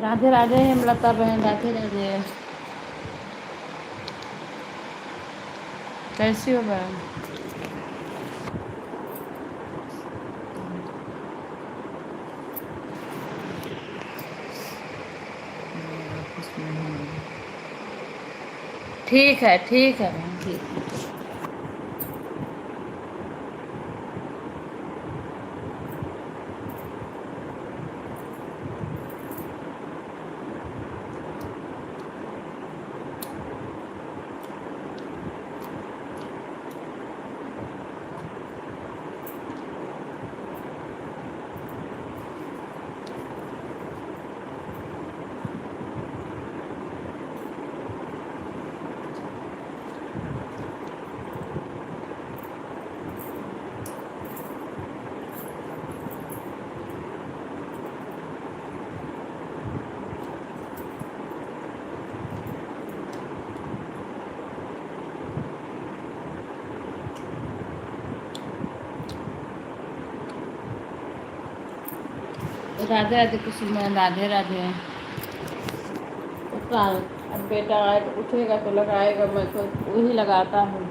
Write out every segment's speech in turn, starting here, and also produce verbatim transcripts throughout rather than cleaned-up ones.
राधे राधे हेमलता बहन, राधे राधे। कैसी हो बहन? ठीक है, ठीक है बहन, ठीक है। राधे राधे कुसुम, राधे राधे। अब बेटा आए तो उठेगा तो लगाएगा, मैं तो वही लगाता हूँ।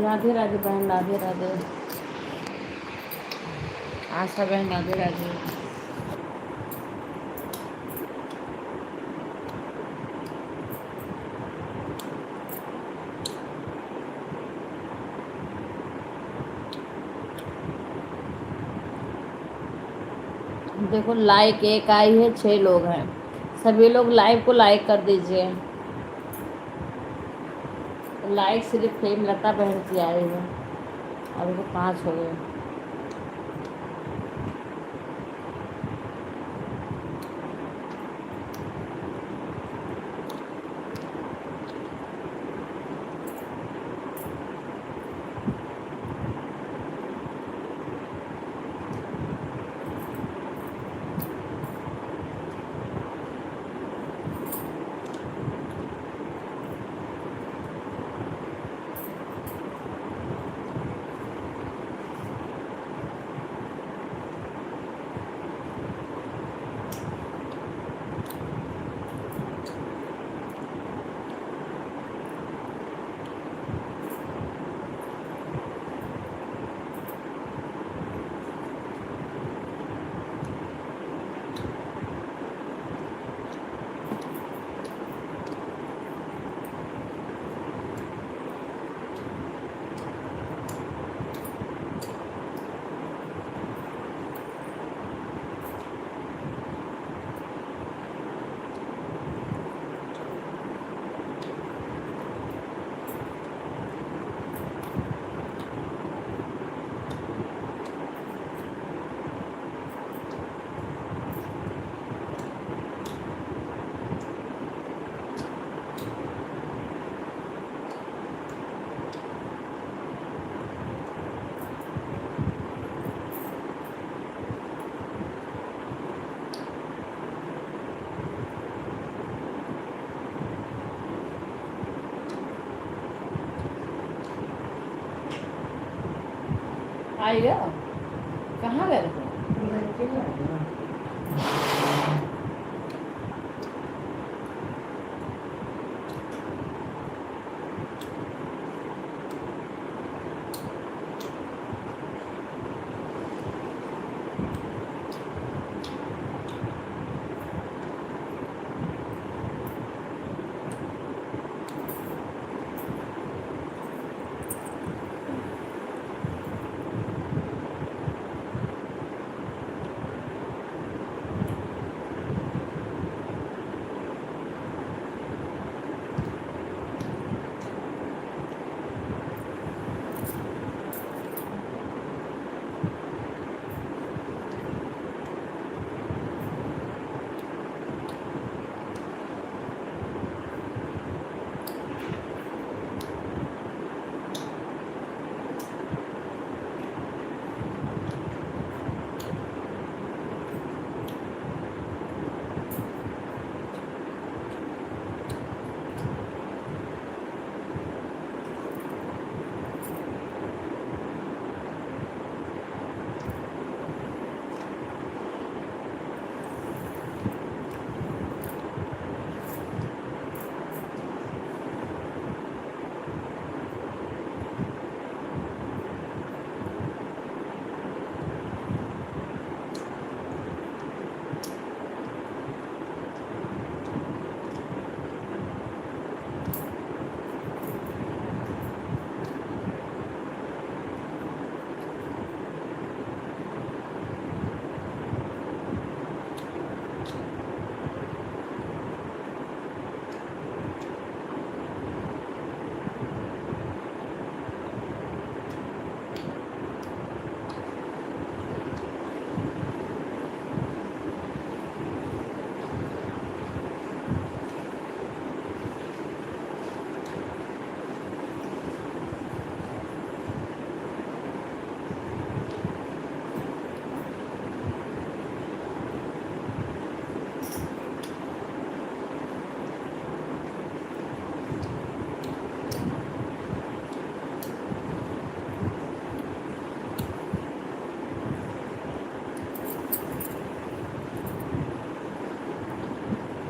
राधे राधे बहन, राधे राधे। आशा बहन, राधे राधे। देखो, लाइक एक आई है, छह लोग हैं। सभी लोग लाइव को लाइक कर दीजिए। लाइक सिर्फ प्रेमलता बहन की आई है, अभी तो पाँच हो गए। आई गया? कहाँ गए थे?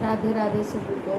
राधे राधे सभी को।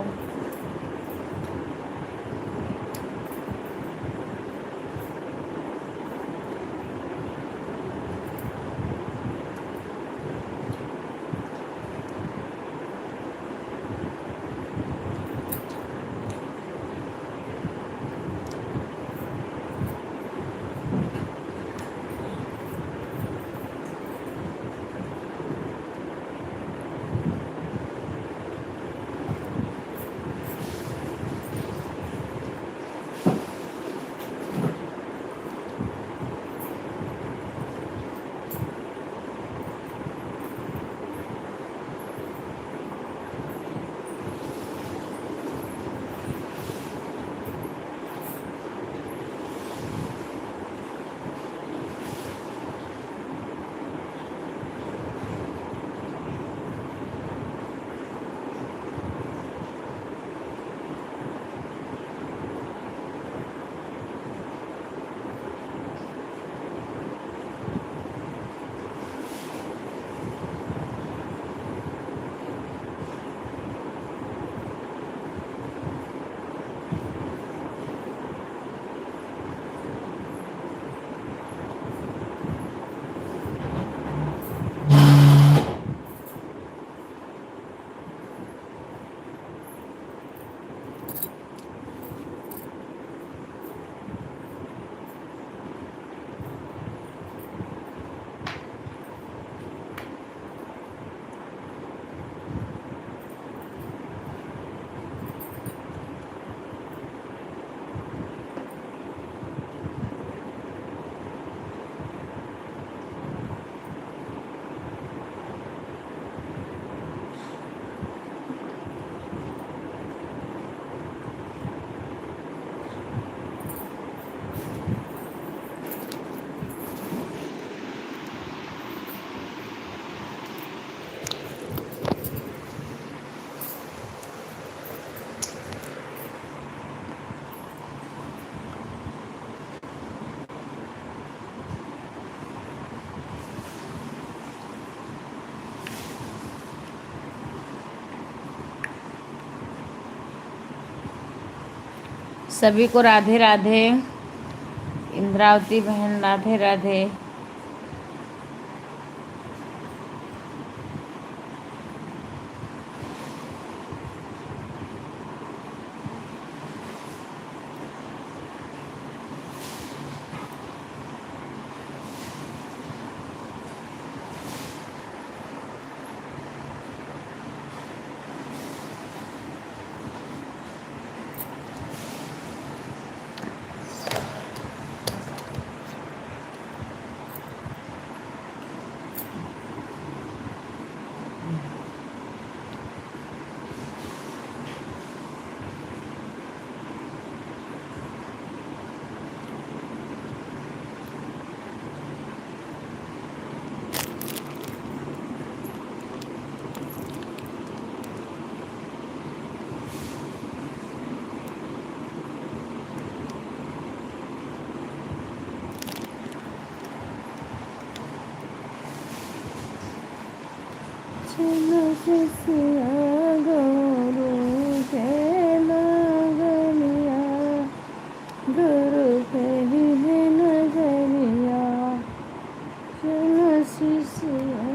सभी को राधे राधे। इंद्रावती बहन, राधे राधे। चलो शिष्या गुरु के नगरिया, गुरु फेरी है नजरिया। चलो शिष्या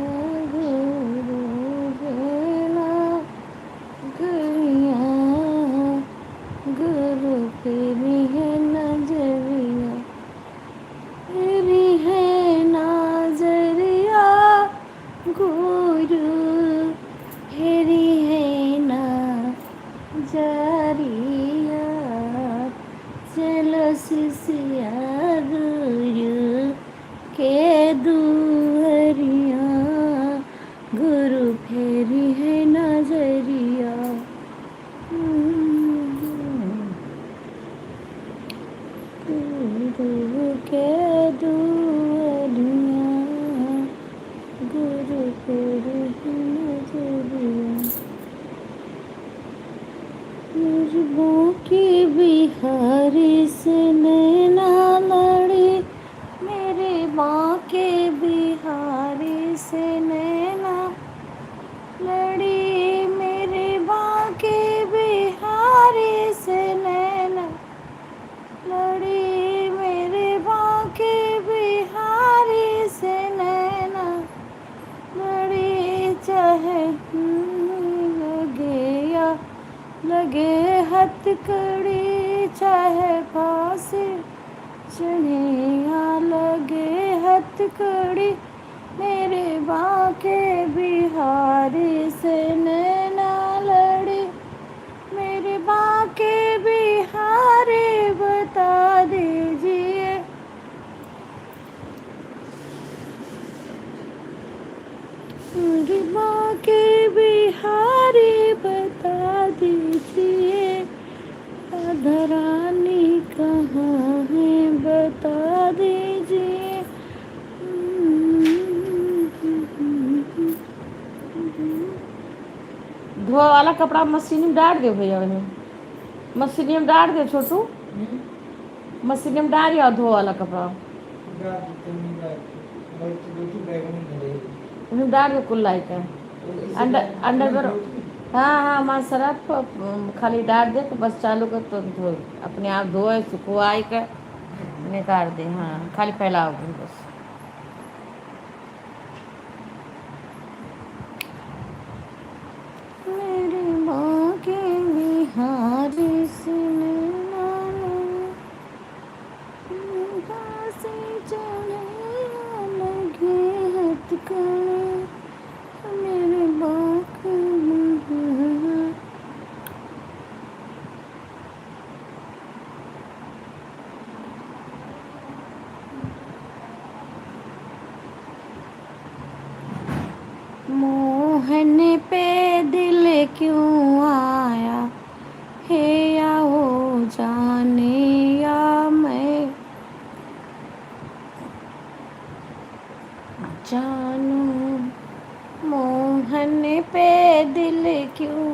गुरु के नगरिया, गुरु फेरी है नजरिया। फेरी है नजरिया गुरु, फेरी है नजरिया। चलो शिष्या गुरु के दुआरिया, गुरु फेरी है नजरिया। गुरु के दुआरिया, गुरु फेरी है नजरिया। मेरे बांके बिहारी से नैना लड़ी, मेरे बांके बिहारी से नैना लड़ी, मेरे बांके बिहारी से नैना लड़ी, मेरे बांके बिहारी से नैना लड़ी। चाहे, हम्म, लगे या लगे हथकड़ी, चाहे फांसी चढ़े या लगे हथकड़ी, मेरे बांके बिहारी से नैना लड़ी, मेरे बांके बिहारी बता दीजिए। मेरे बांके बिहारी बता दीजिए, राधा रानी कहाँ है बता दीजिए। धोए वाला कपड़ा मशीन में डार दे भैया, ओमे मशीन में डार दे छोटू, मशीन में डार या धोए वाला कपड़ा। ओमे डार दे कुल लाइके। अंडर, अंडरवेयर। हाँ, हाँ, हमार सरफ, अम, खाली डार दे तो बस चालू कर तो धो, अपने आप धोए, सुखवाई के निकाल दे। हाँ, खाली फैलाव दे बस। मेरे बांके बिहारी से नैना लड़ी, फांसी चढ़े या लगे हथकड़ी, मेरे बांके बिहारी। मोहन पे दिल क्यों आया है या वो जाने या मैं जानू, मोहन पे दिल क्यों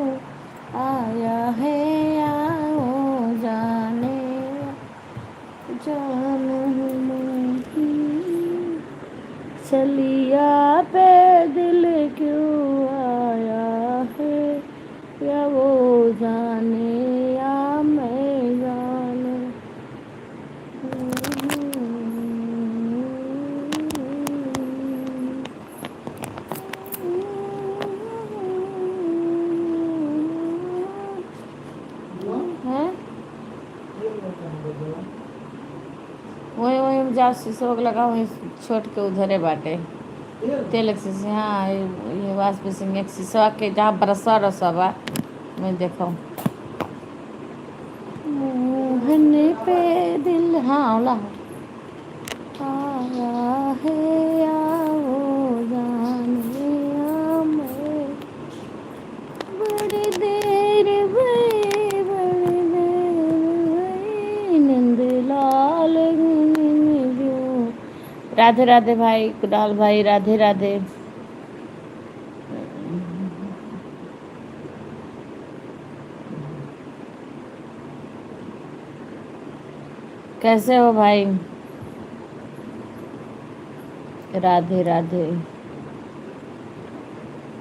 आया है या वो जाने, जानू मोहन। चलिया पे दिल क्यों आया है, या वो जाने या मैं जानू। जा शीशो के लगाओ, ये छोट के उधरे बाटे। तेल के शीशे, हाँ, ये, ये वाश बेसिन के शीशा के जहाँ ब्रशवा रशवा बा, मैं देखो। मोहन पे दिल, हाँ, होला। आया है, आओ जाने, आ मैं। बड़ी देर भई, बड़ी देर भई, नंदलाल गंगन जो। राधे राधे भाई, कुणाल भाई, राधे राधे। कैसे हो भाई? राधे राधे।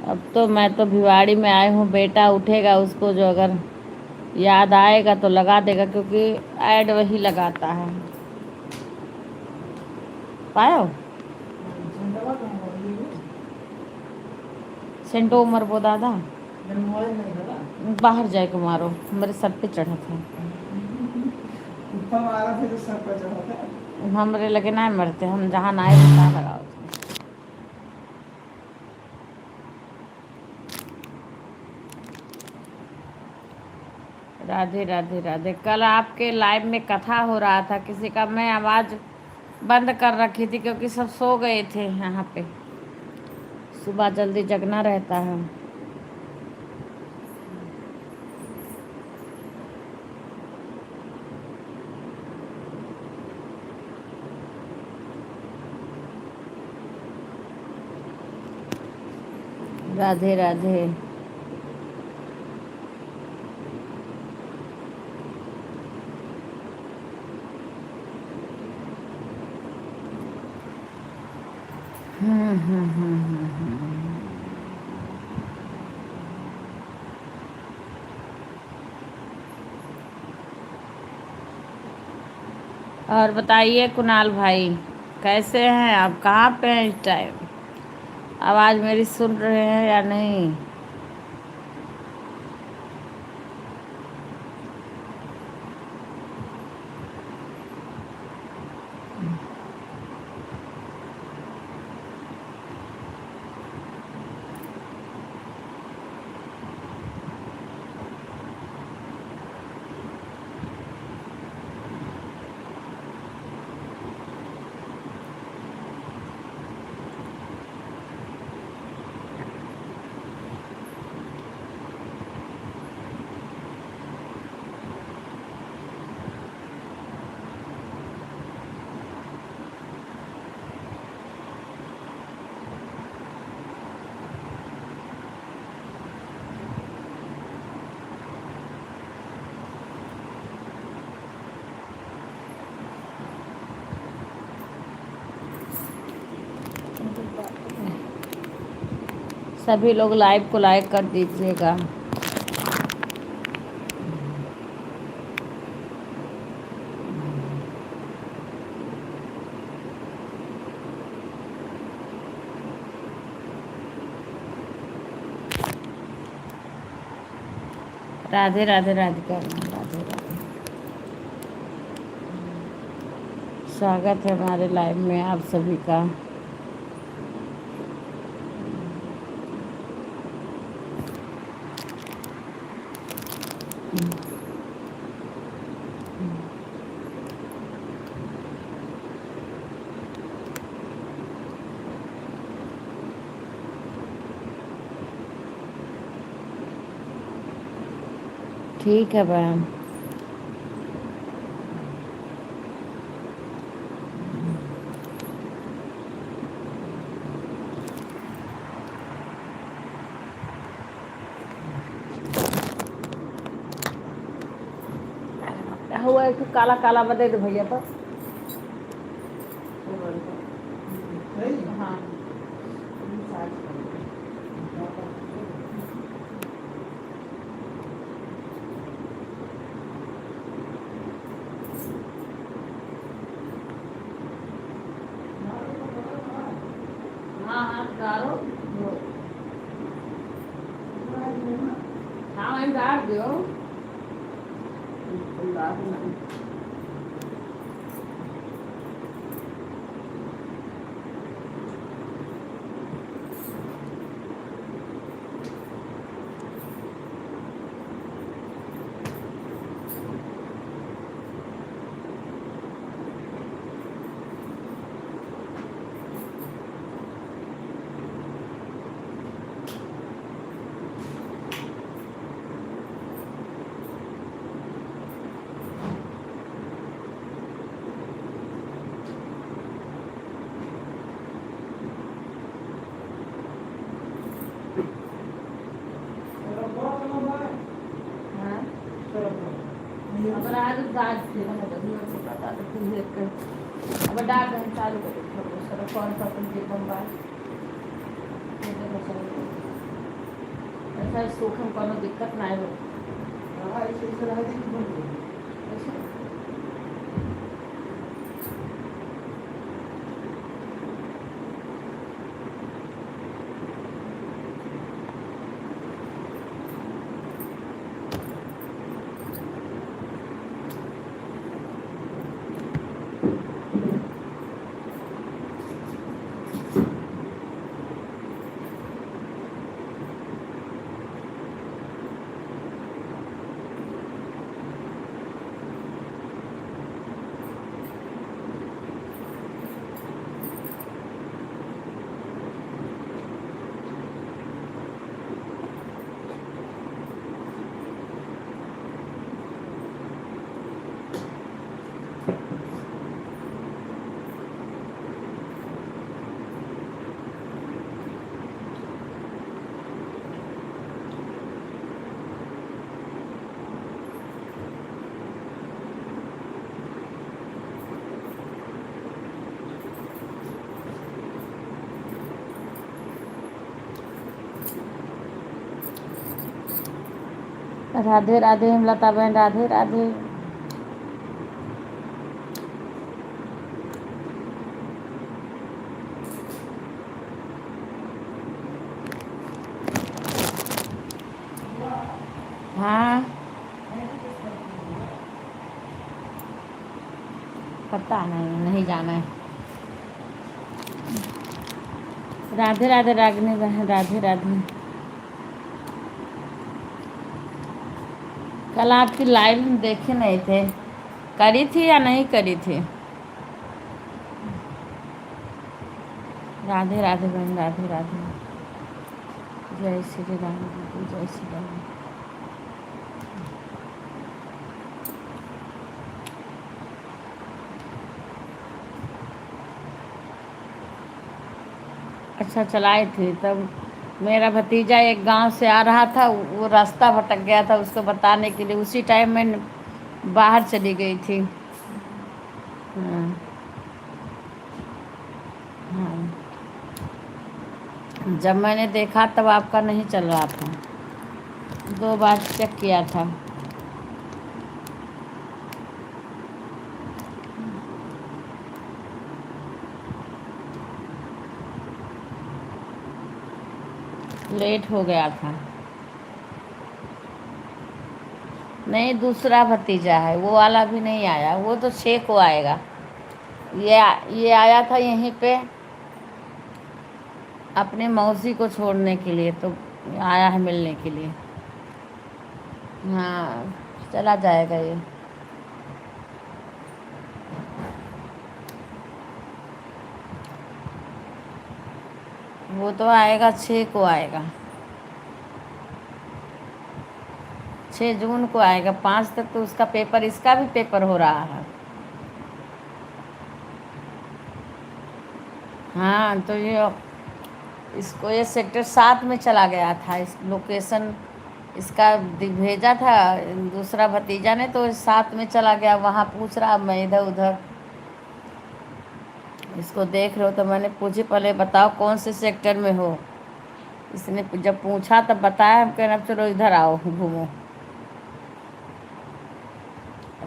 अब तो मैं तो भिवाड़ी में आई हूँ, बेटा उठेगा, उसको जो अगर याद आएगा तो लगा देगा, क्योंकि ऐड वही लगाता है। पायो? सेंटो मरबो दादा। बाहर जाए के मारो, मेरे सर पे चढ़त है। ऊपर मारा फिर सर पे चढ़त है। हमरे लगे ना मरते, हम जहाँ ना आए, वहाँ लगाओ। राधे, राधे, राधे। कल आपके लाइव में कथा हो रहा था किसी का, मैं आवाज़ बंद कर रखी थी क्योंकि सब सो गए थे यहाँ पे। सुबह जल्दी जगना रहता है। राधे राधे। हम्म, हम्म, हम्म, हम्म, हम्म। और बताइए कुणाल भाई, कैसे हैं आप? कहाँ पे हैं इस टाइम? आवाज़ मेरी सुन रहे हैं या नहीं? सभी लोग लाइव को लाइक कर दीजिएगा। राधे राधे राधिका, राधे राधे। स्वागत है हमारे लाइव में आप सभी का। ठीक है बहन। हुआ एक ठो काला काला बा, दे दे भैया पर। हाँ। हाँ, हाँ, गारो। हाँ, वहीं गाड़ दो। पर आज, आज से बना बढ़िया से पता तो फिर देख कर अब डाल दें चालू कर दो, सब कौन सा अपन के बम्बा। ऐसा सूखम कोनो दिक्कत ना हो। हाँ, ऐसे, ऐसे रह दी कि बन गई। ऐसे। राधे राधे लता बहन, राधे राधे। हाँ, पता नहीं, नहीं जाना है। राधे राधे रागिनी बहन, राधे राधे। कल आपकी लाइव हम देखे नहीं थे, करी थी या नहीं करी थी? राधे राधे बहन, राधे राधे। जय श्री राम दीदी, जय श्री राम। अच्छा, चलाए थे तब मेरा भतीजा एक गांव से आ रहा था, वो रास्ता भटक गया था, उसको बताने के लिए उसी टाइम मैं बाहर चली गई थी। हाँ। हाँ। जब मैंने देखा तब आपका नहीं चल रहा था, दो बार चेक किया था। लेट हो गया था। नहीं, दूसरा भतीजा है, वो वाला भी नहीं आया, वो तो छः को आएगा। ये आ-, ये आया था यहीं पे अपने मौसी को छोड़ने के लिए, तो आया है मिलने के लिए। हाँ, चला जाएगा ये। वो तो आएगा, छः को आएगा, छः जून को आएगा। पाँच तक तो उसका पेपर, इसका भी पेपर हो रहा है। हाँ, तो ये, इसको ये सेक्टर सात में चला गया था, इस लोकेशन इसका दि-, भेजा था दूसरा भतीजा ने, तो सात में चला गया, वहाँ पूछ रहा, मैं इधर उधर इसको देख रहे हो, तो मैंने पूछी, "पहले बताओ कौन से सेक्टर में हो?" इसने जब पूछा तब बताया, हम कहना, "अब चलो इधर आओ, घूमो।"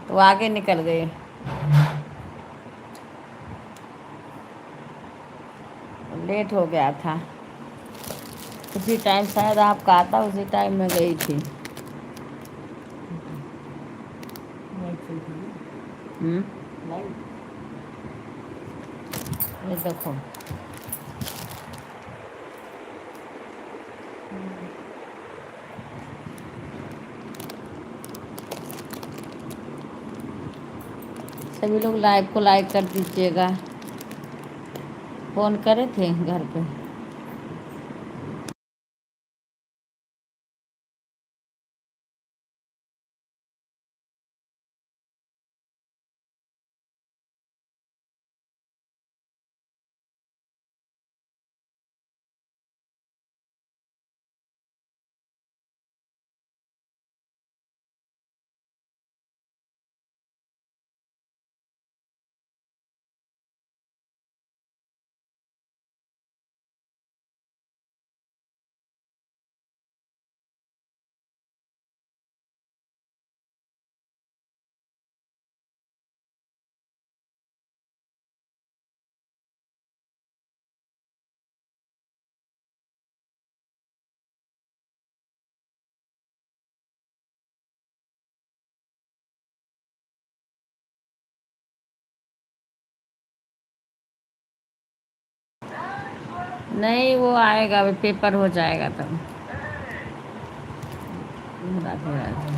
तो आगे निकल गए। लेट हो गया था, उसी टाइम शायद आपका आता, उसी टाइम मैं गई थी। हम्म। ये देखो। सभी लोग लाइव को लाइक कर दीजिएगा। फोन करे थे घर पे। नहीं, वो आएगा, अभी पेपर हो जाएगा तब। राधे राधे।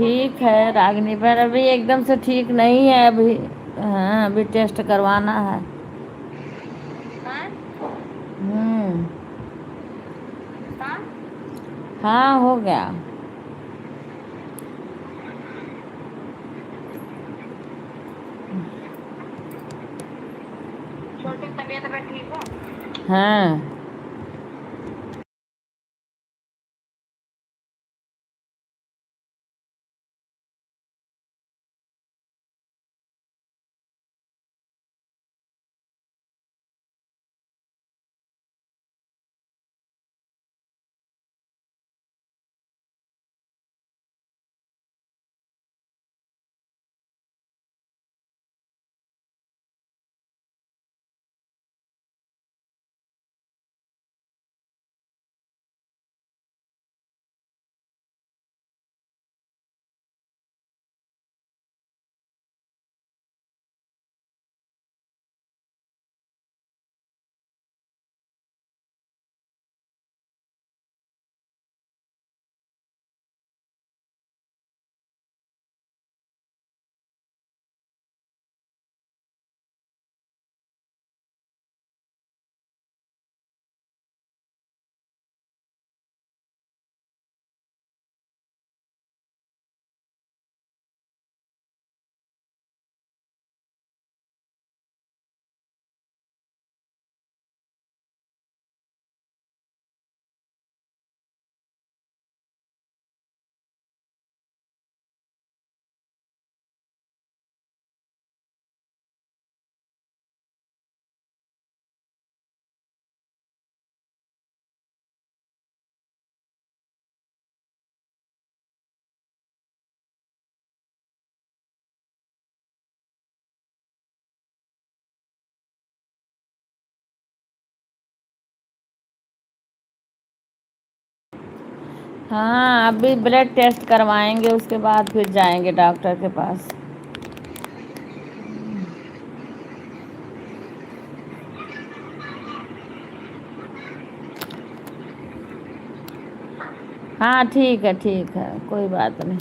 ठीक है रागिनी, पर अभी एकदम से ठीक नहीं है अभी। हाँ, अभी टेस्ट करवाना है। हम्म। हाँ, हो गया। छोटी तबीयत अभी ठीक है? हाँ। हाँ, अभी ब्लड टेस्ट करवाएंगे, उसके बाद फिर जाएंगे डॉक्टर के पास। हाँ, ठीक है, ठीक है, कोई बात नहीं।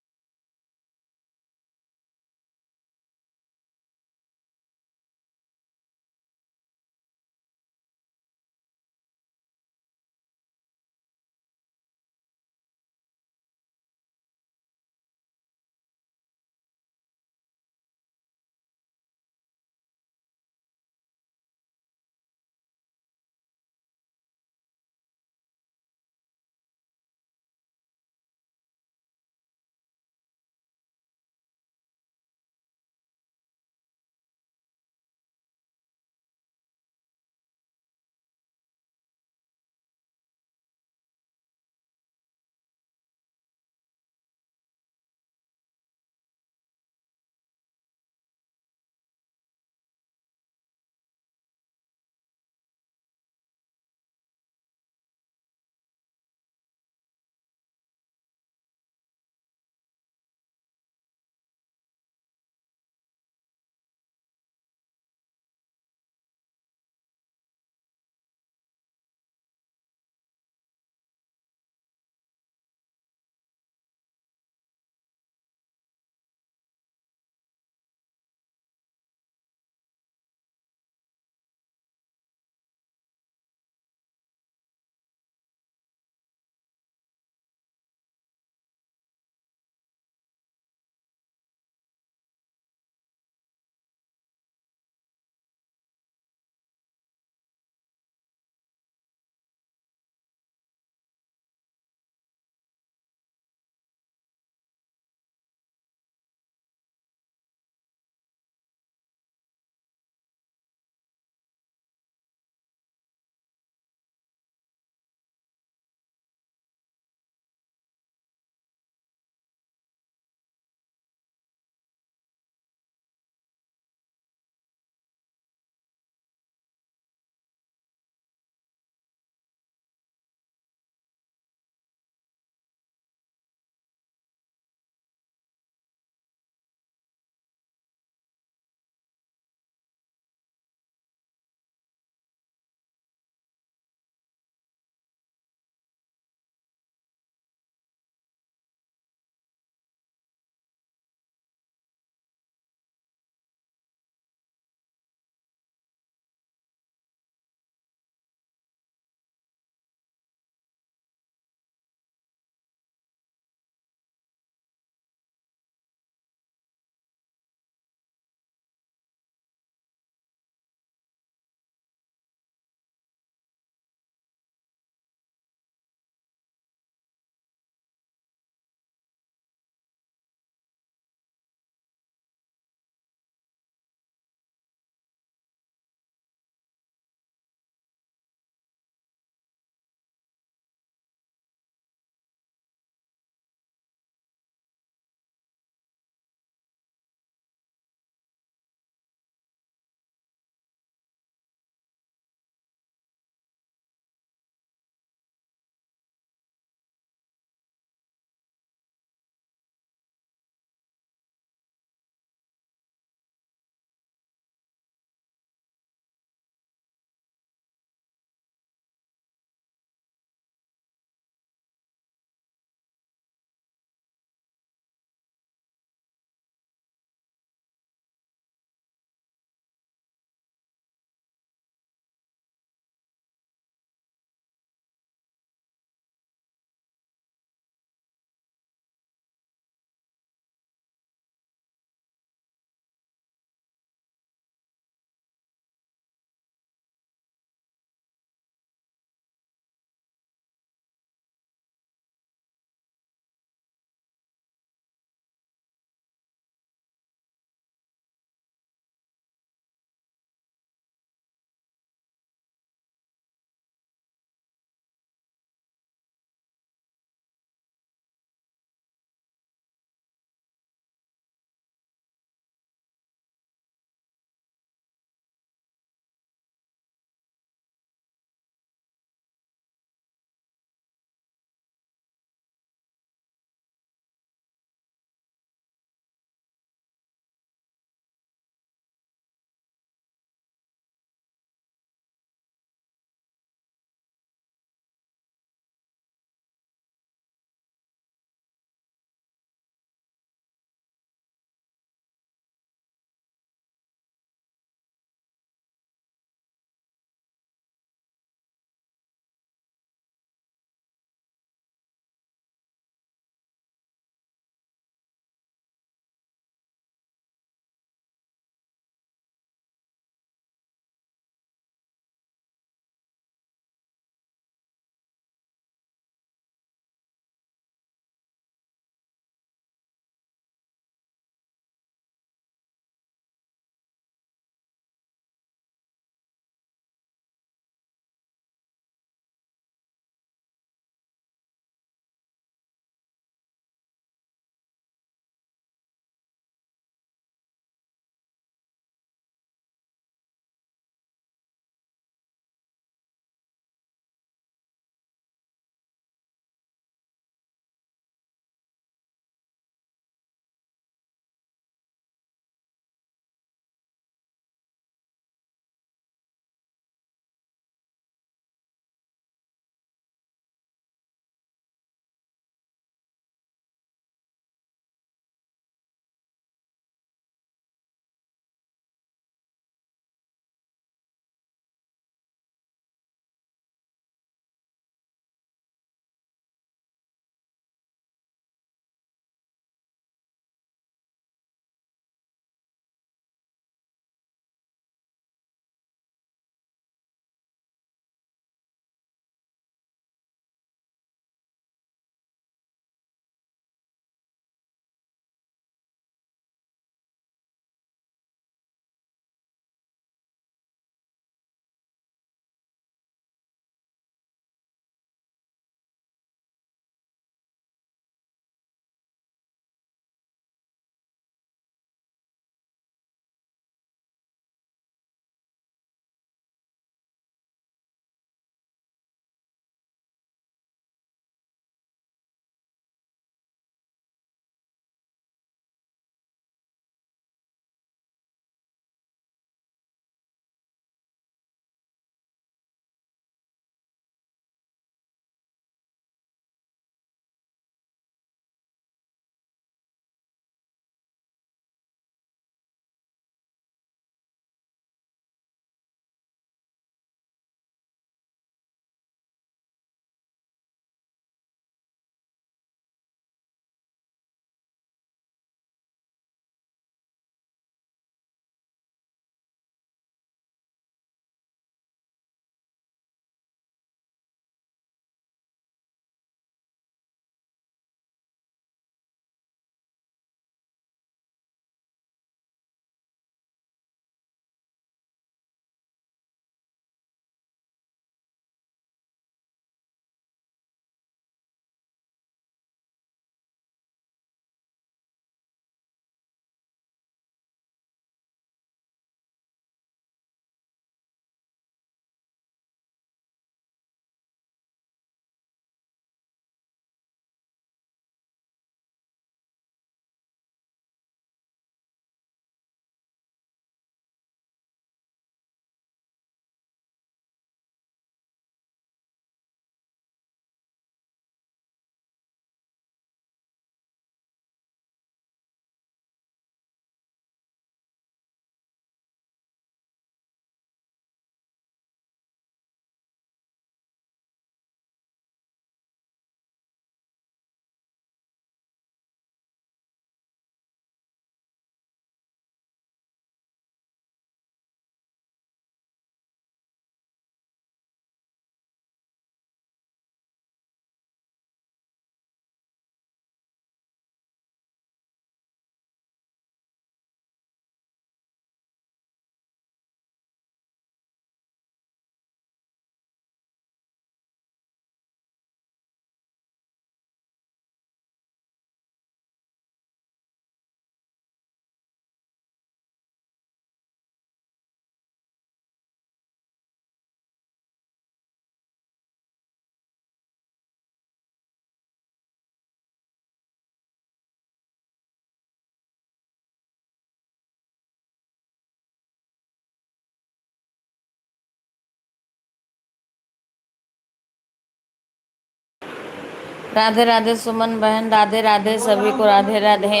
राधे राधे सुमन बहन, राधे राधे सभी को, राधे राधे।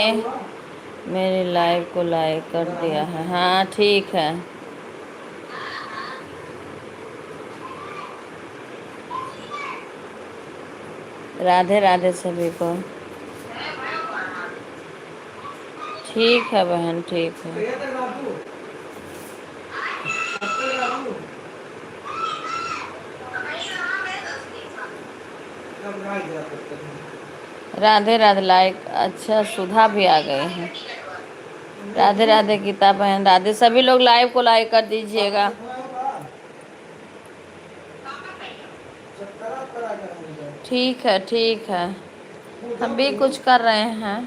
मेरी लाइव को लाइक कर दिया है, हाँ ठीक है। राधे राधे सभी को। ठीक है बहन, ठीक है। राधे राधे, लाइक, अच्छा सुधा भी आ गए हैं। राधे राधे गीता बहन, राधे। सभी लोग लाइव को लाइक कर दीजिएगा। ठीक है, ठीक है, हम भी कुछ कर रहे हैं।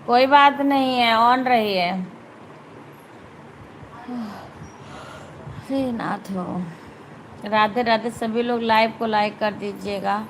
कोई बात नहीं है, ऑन रही है। हे नाथ हो। राधे राधे, सभी लोग लाइव को लाइक कर दीजिएगा।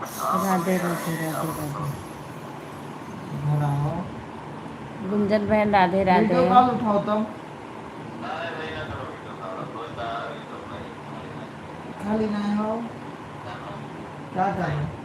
राधे, राधे, राधे, राधे। इधर आओ। गुंजन बहन, राधे, राधे। Video call उठाओ तुम। खाली नहीं हो, क्या करें?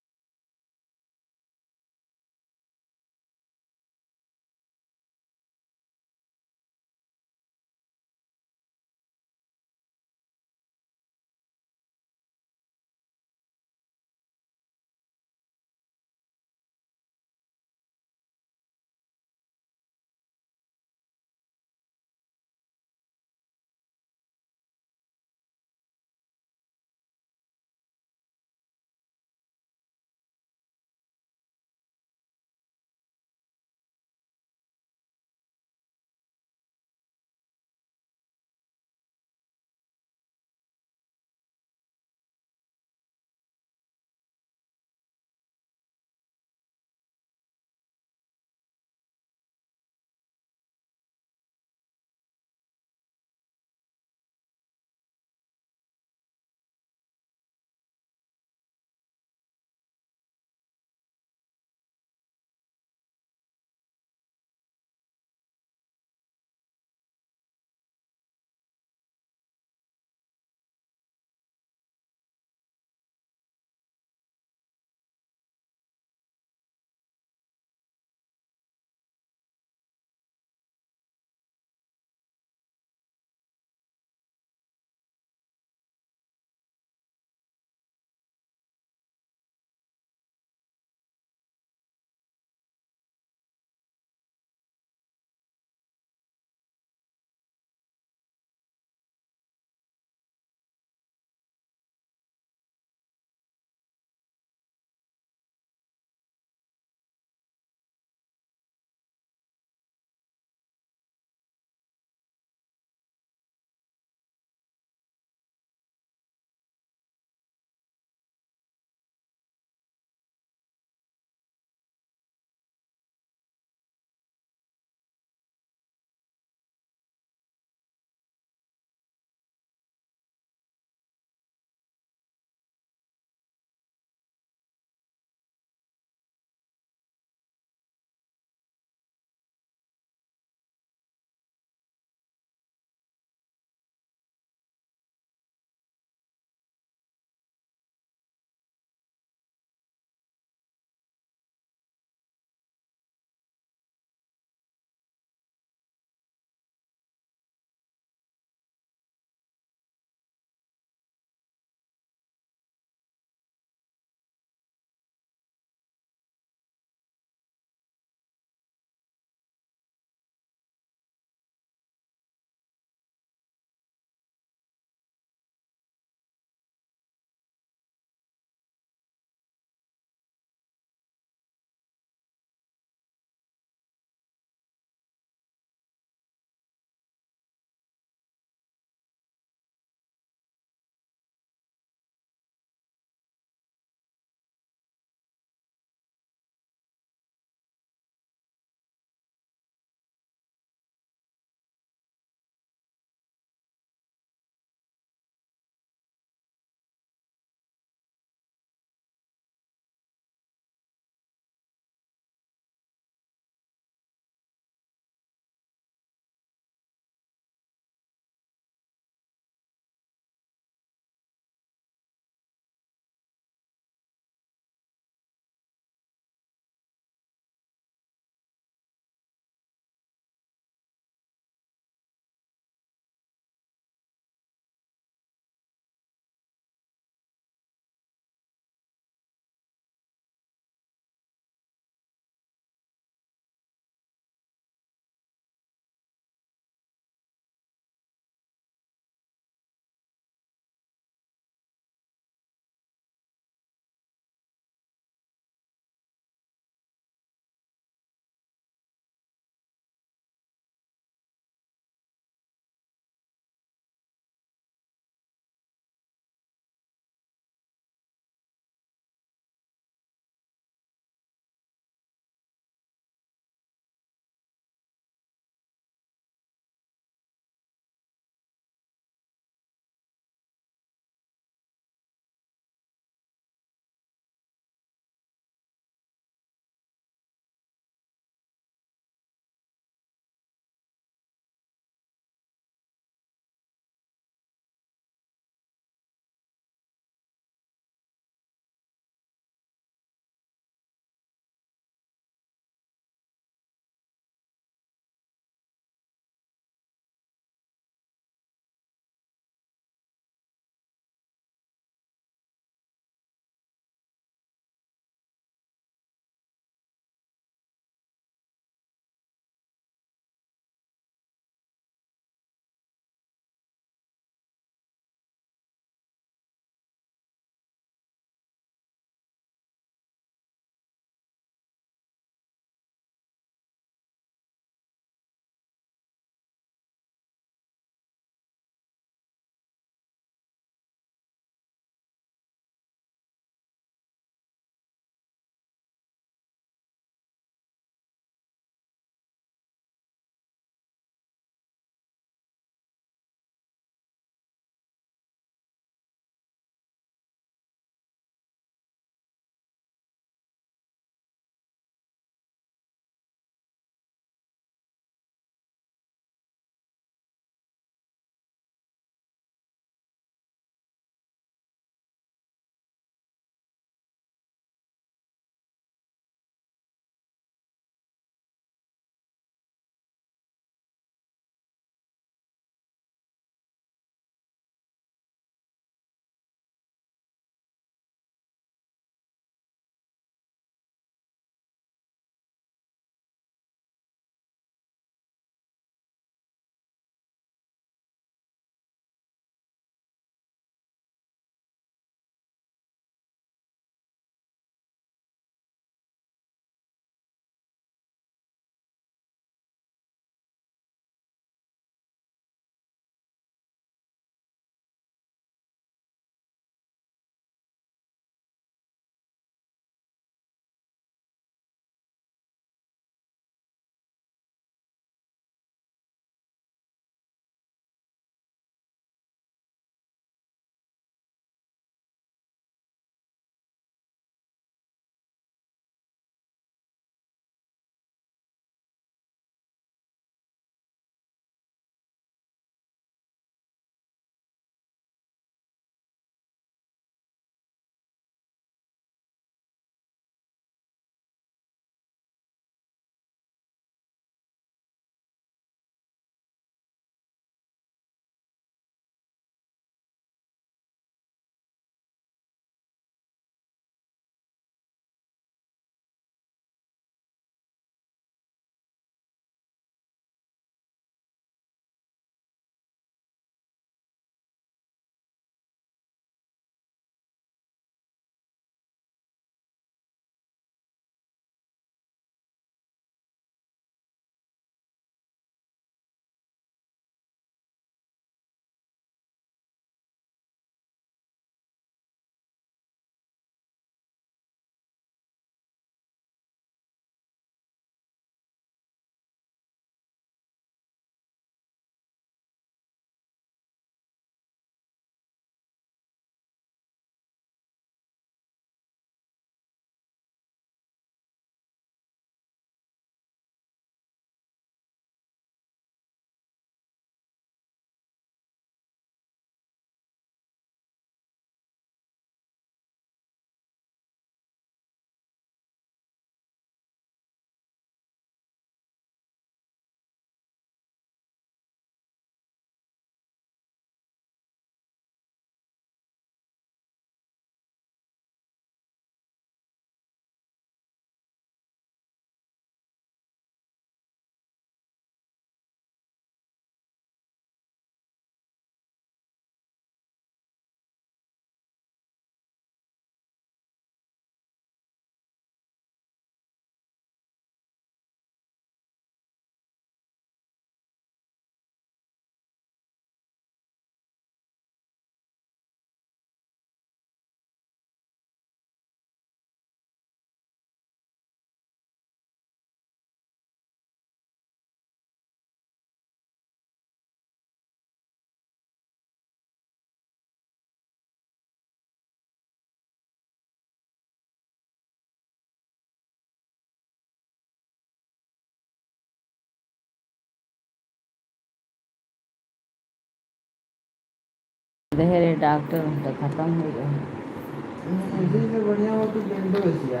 देहे रहे डॉक्टर, तो खतम होइ गए। हम्म, इसी से बढ़िया हो तो बेंडो एशिया।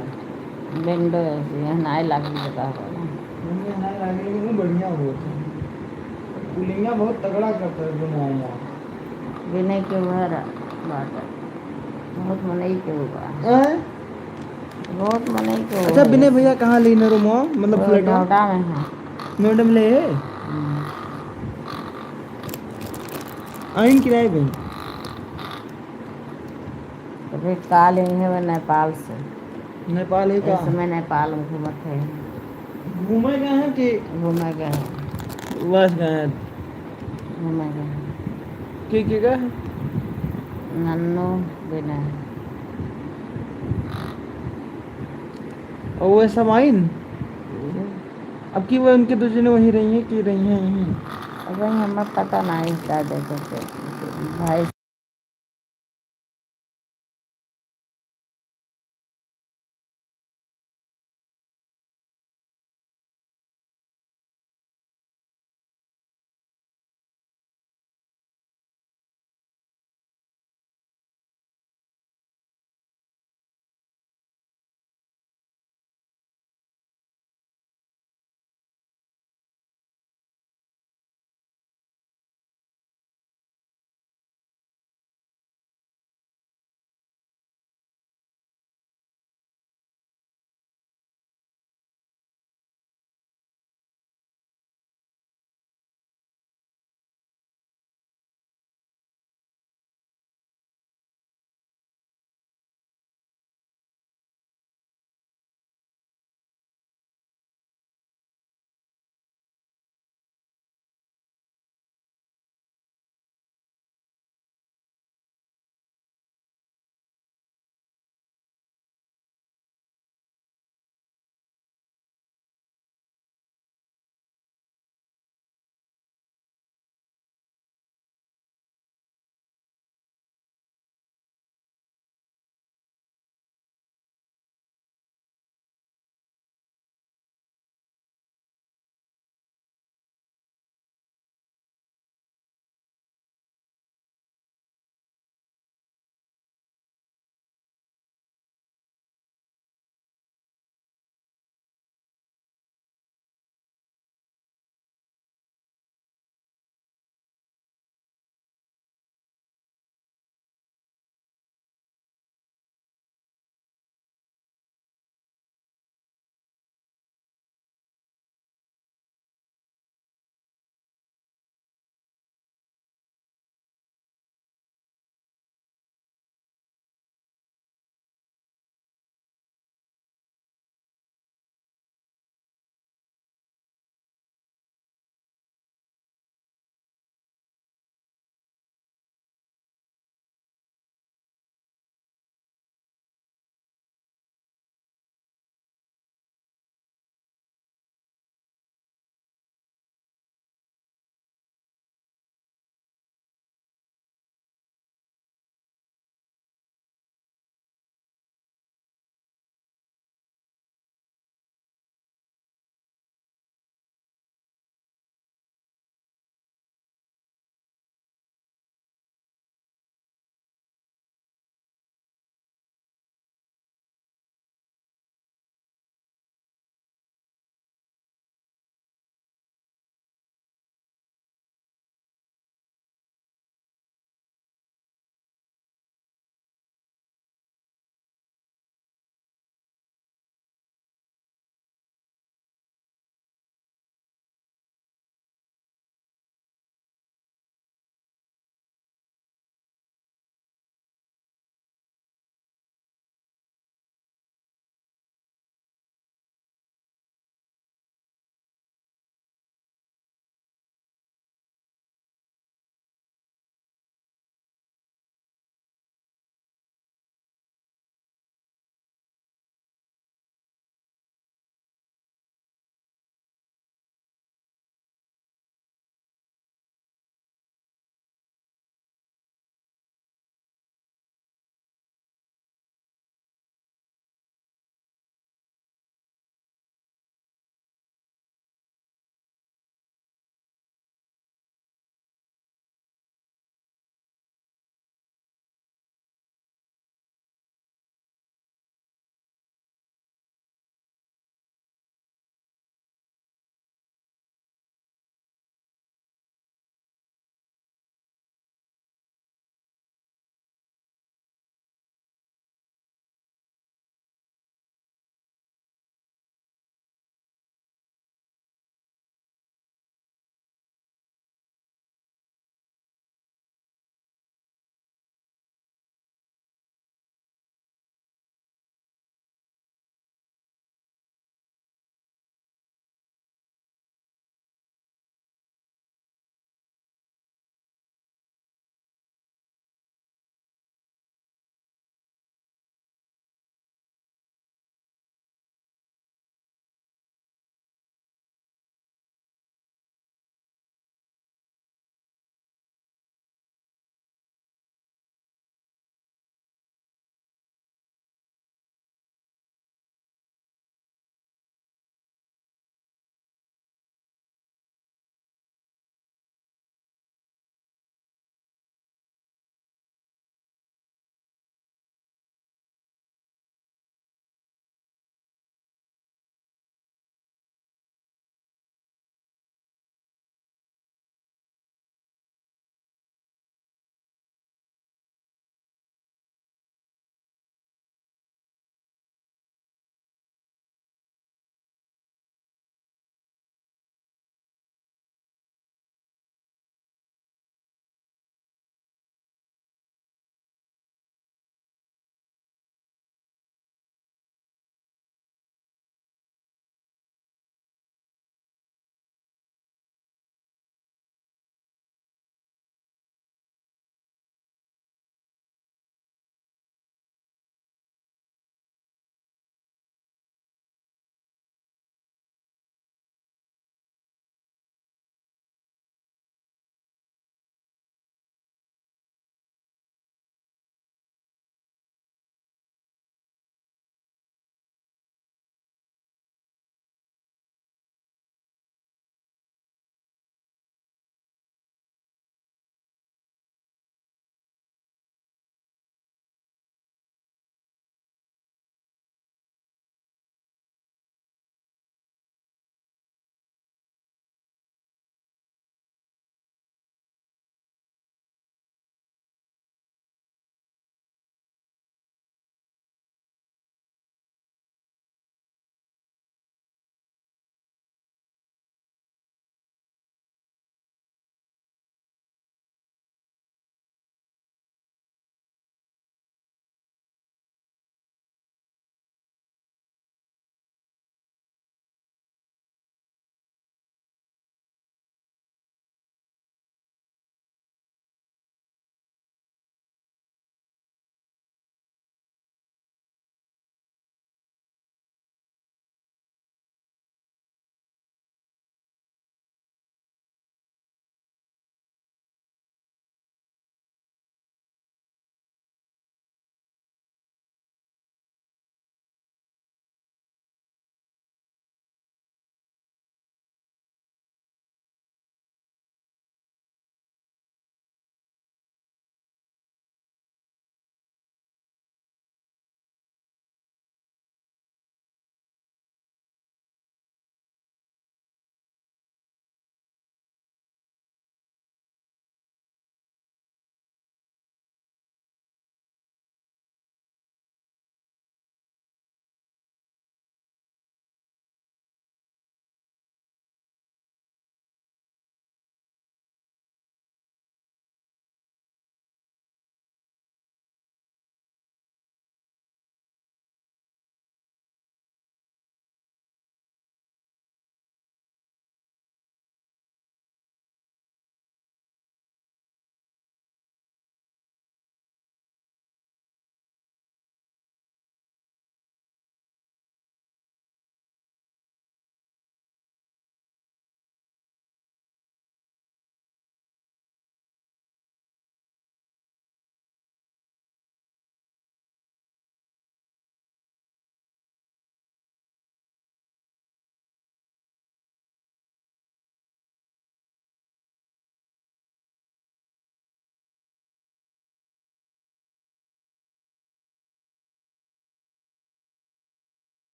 बेंडो एशिया, नाई लागी बता हो ना। नहीं, नाई लागे, लेकिन बढ़िया हो। पुलिंगा बहुत तगड़ा करता है, जो मामा। विनय के उहर बात है। बहुत मनई के हुआ। हैं? बहुत मनई के अच्छा, हुआ। विनय भैया कहाँ लेने रूमवा? मतलब वो फ्लैटवा? नोएडा में है। नोएडा में ले है? हम्म। आइन किराए भाई? अभी काल ही है वो नेपाल से। नेपाल है का? इस समय नेपाल में घूमत है। घूमे गए हैं कि? घूमे गए हैं। बस गए हैं। घूमे गए हैं। के, के गए हैं? नन्नू, विनय। और वो सब आइन? जी। अब की वो उनके दो जने वहीं रही हैं कि रही हैं यहीं? अब वहीं हमें पता नहीं, क्या देखे थे। भाई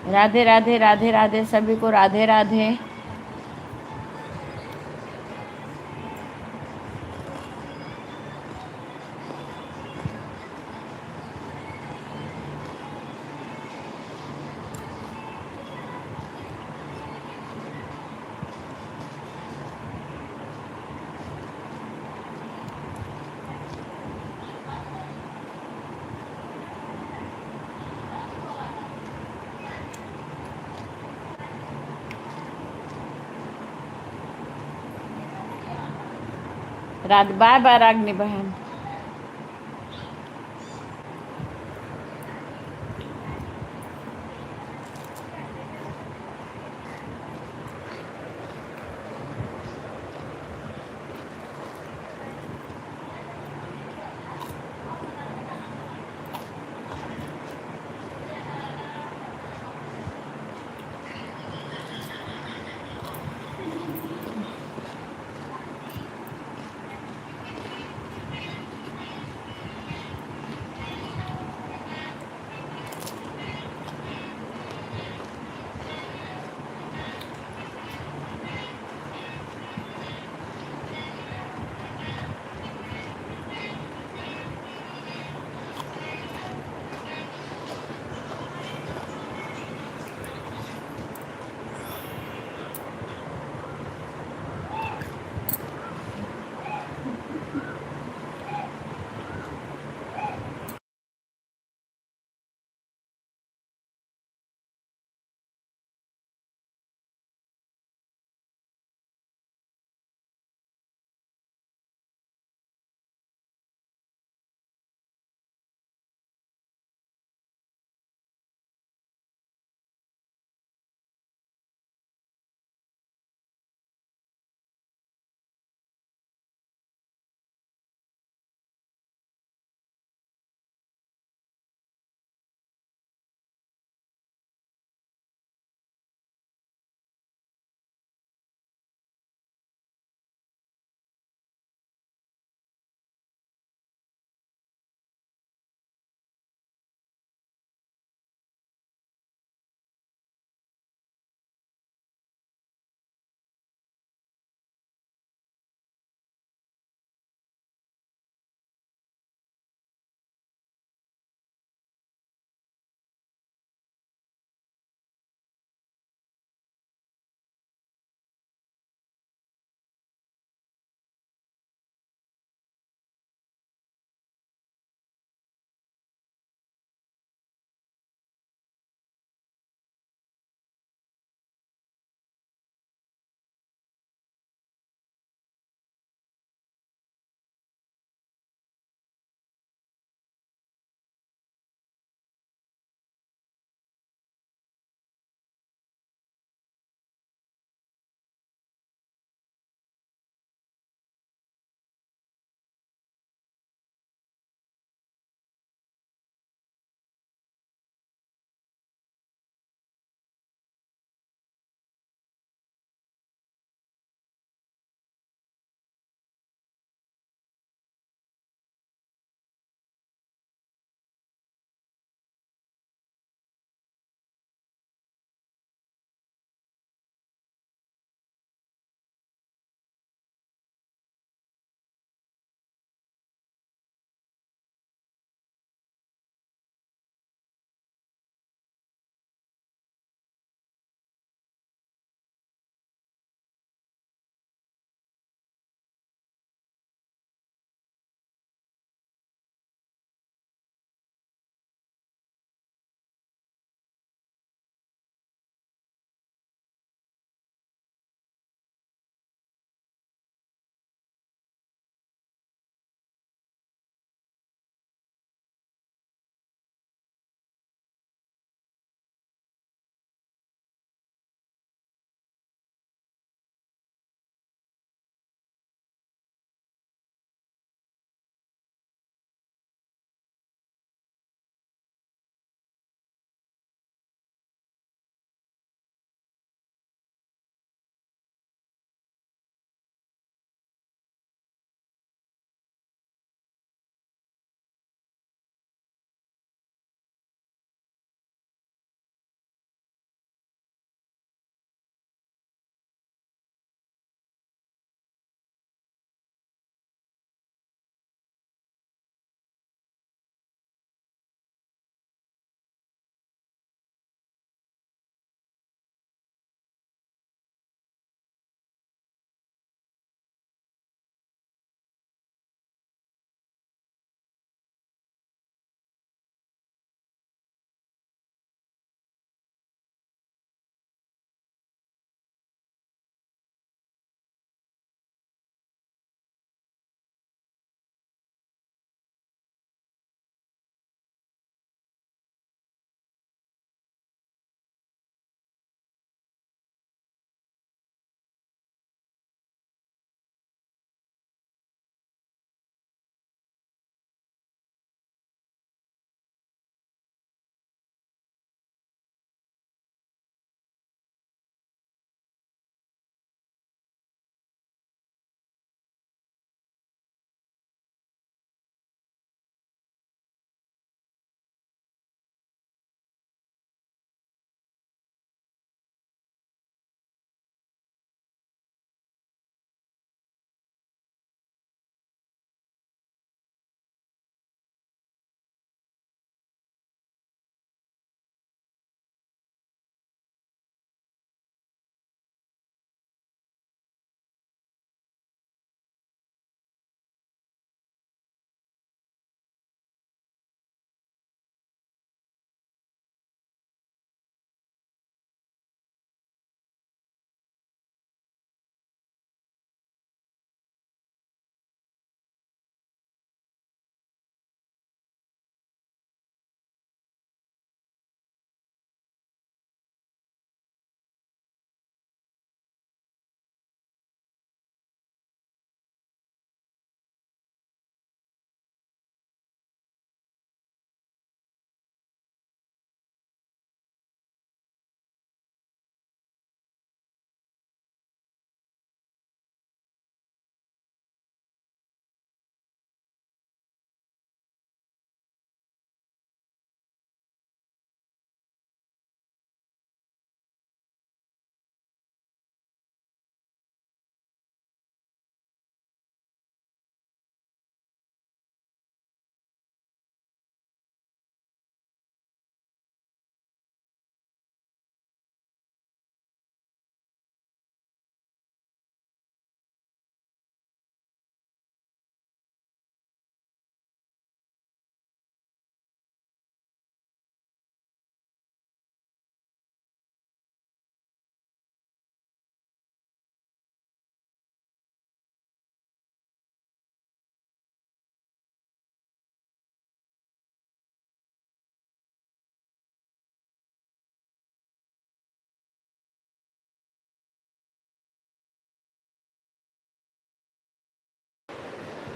राधे राधे, राधे राधे, सभी को राधे राधे। राग-, बाय बाय रागनी बहन।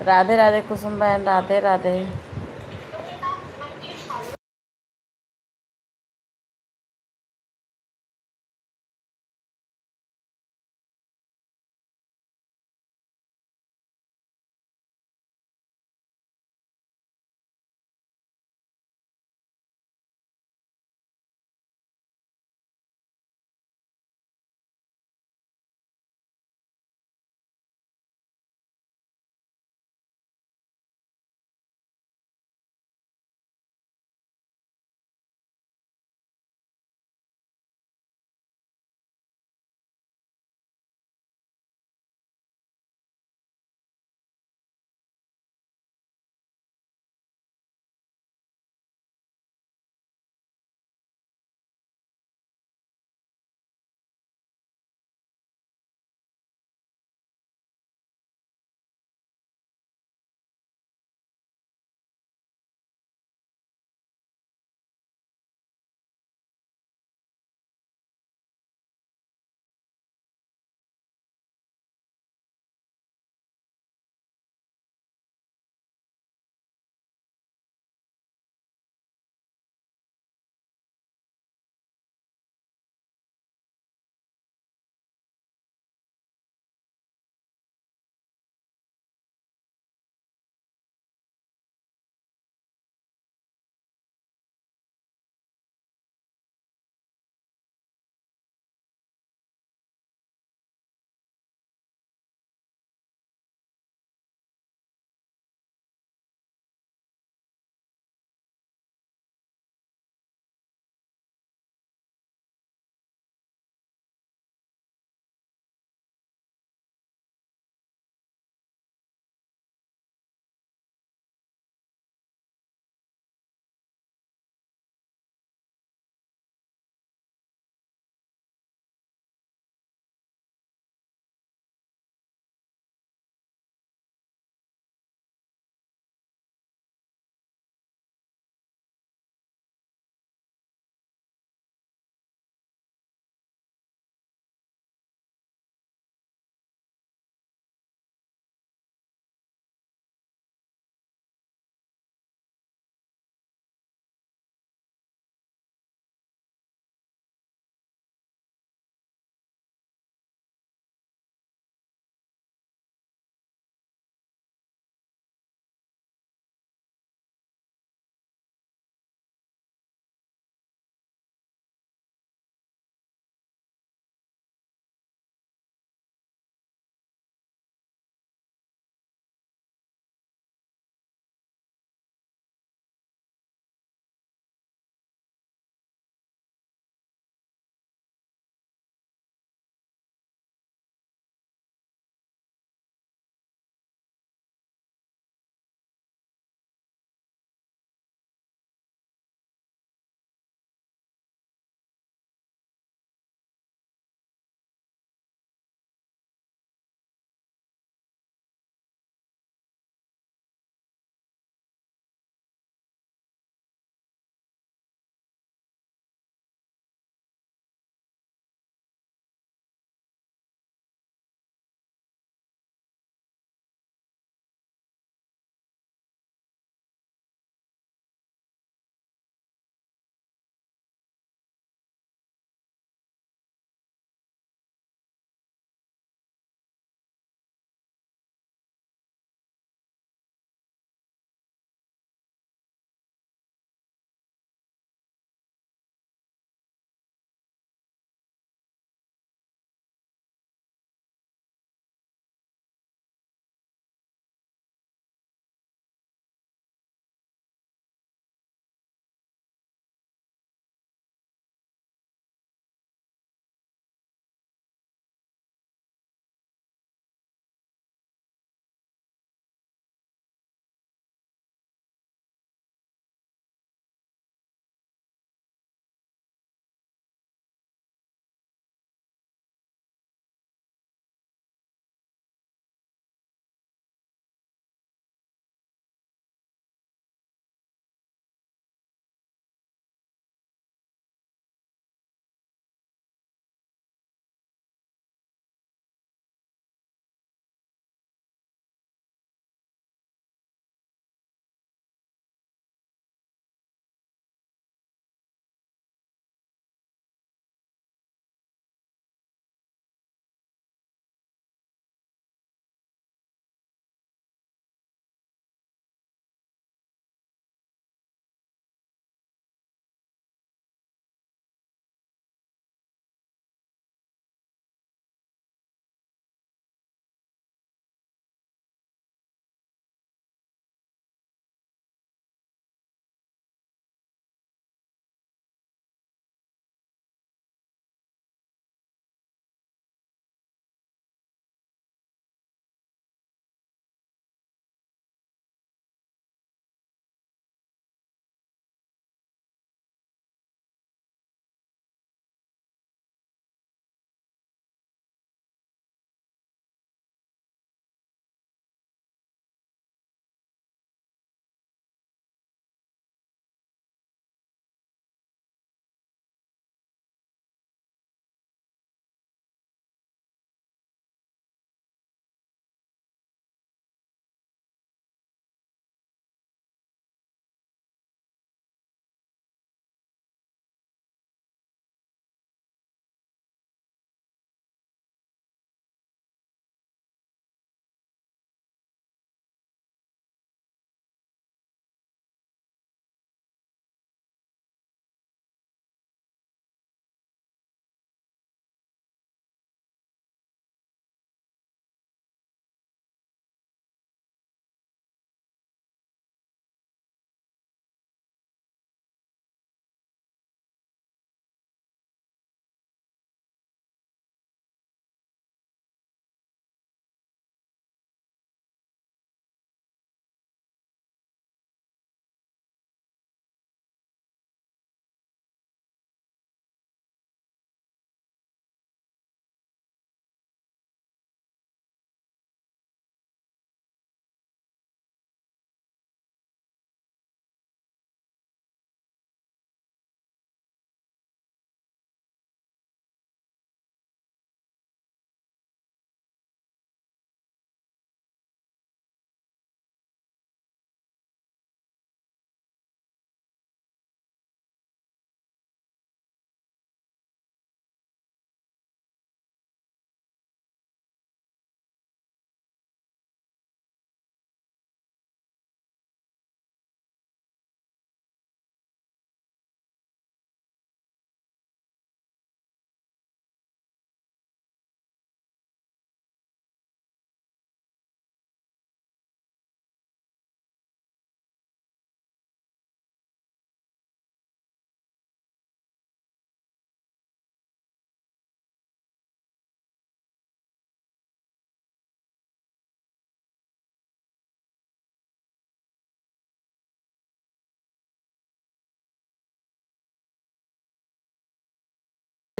राधे राधे कुसुम बहन, राधे राधे।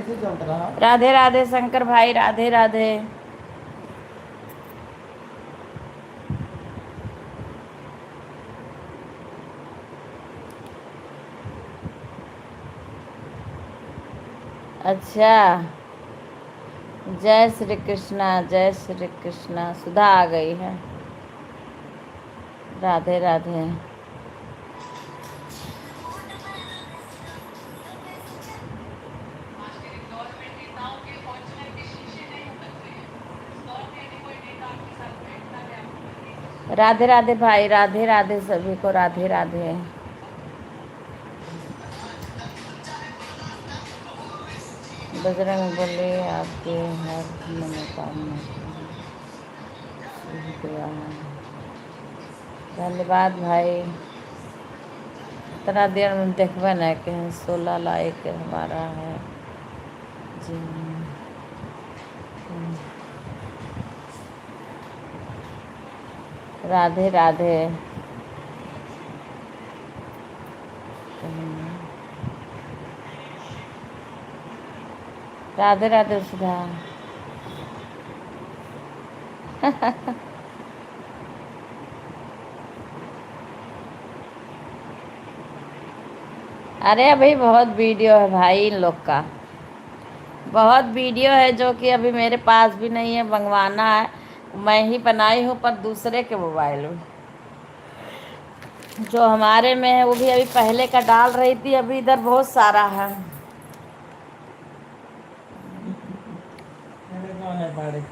राधे राधे शंकर भाई, राधे राधे। अच्छा, जय श्री कृष्णा, जय श्री कृष्णा। सुधा आ गई है। राधे राधे। राधे राधे भाई, राधे राधे सभी को, राधे राधे। बजरंग बली आपके हर मनोकामना पूर्ण। धन्यवाद भाई। इतना देर में देखबे नहीं कि सोलह लाइक हमारा है जी। राधे राधे। राधे राधे सुधा। अरे अभी बहुत वीडियो है भाई इन लोग का, बहुत वीडियो है जो कि अभी मेरे पास भी नहीं है, मंगवाना है। मैं ही बनाई हूँ पर दूसरे के मोबाइल में, जो हमारे में है वो भी अभी पहले का डाल रही थी, अभी इधर बहुत सारा है। अरे कौन है पाड़े?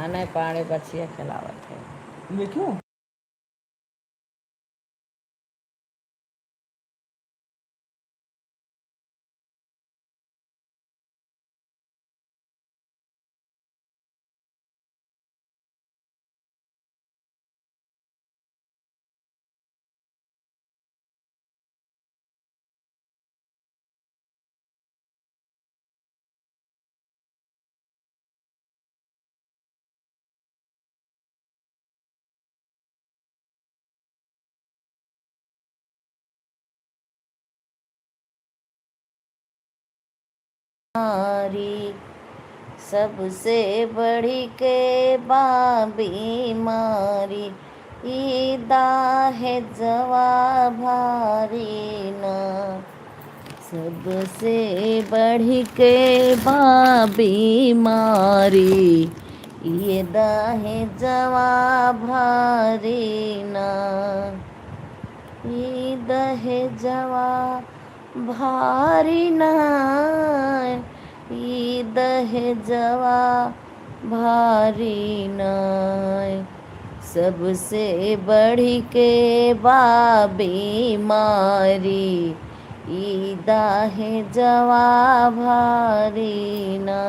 आने पाड़े बछिया खिलावत है। देखियो। बीमारी, सबसे बढ़ी के बा बीमारी, ई दहेजवा भारी ना। सबसे बढ़ी के बा बीमारी, ई दहेजवा भारी ना। ई दहेजवा भारी ना, ई दहेजवा भारी ना। सबसे बढ़ी के बा बीमारी, ई दहेजवा भारी ना।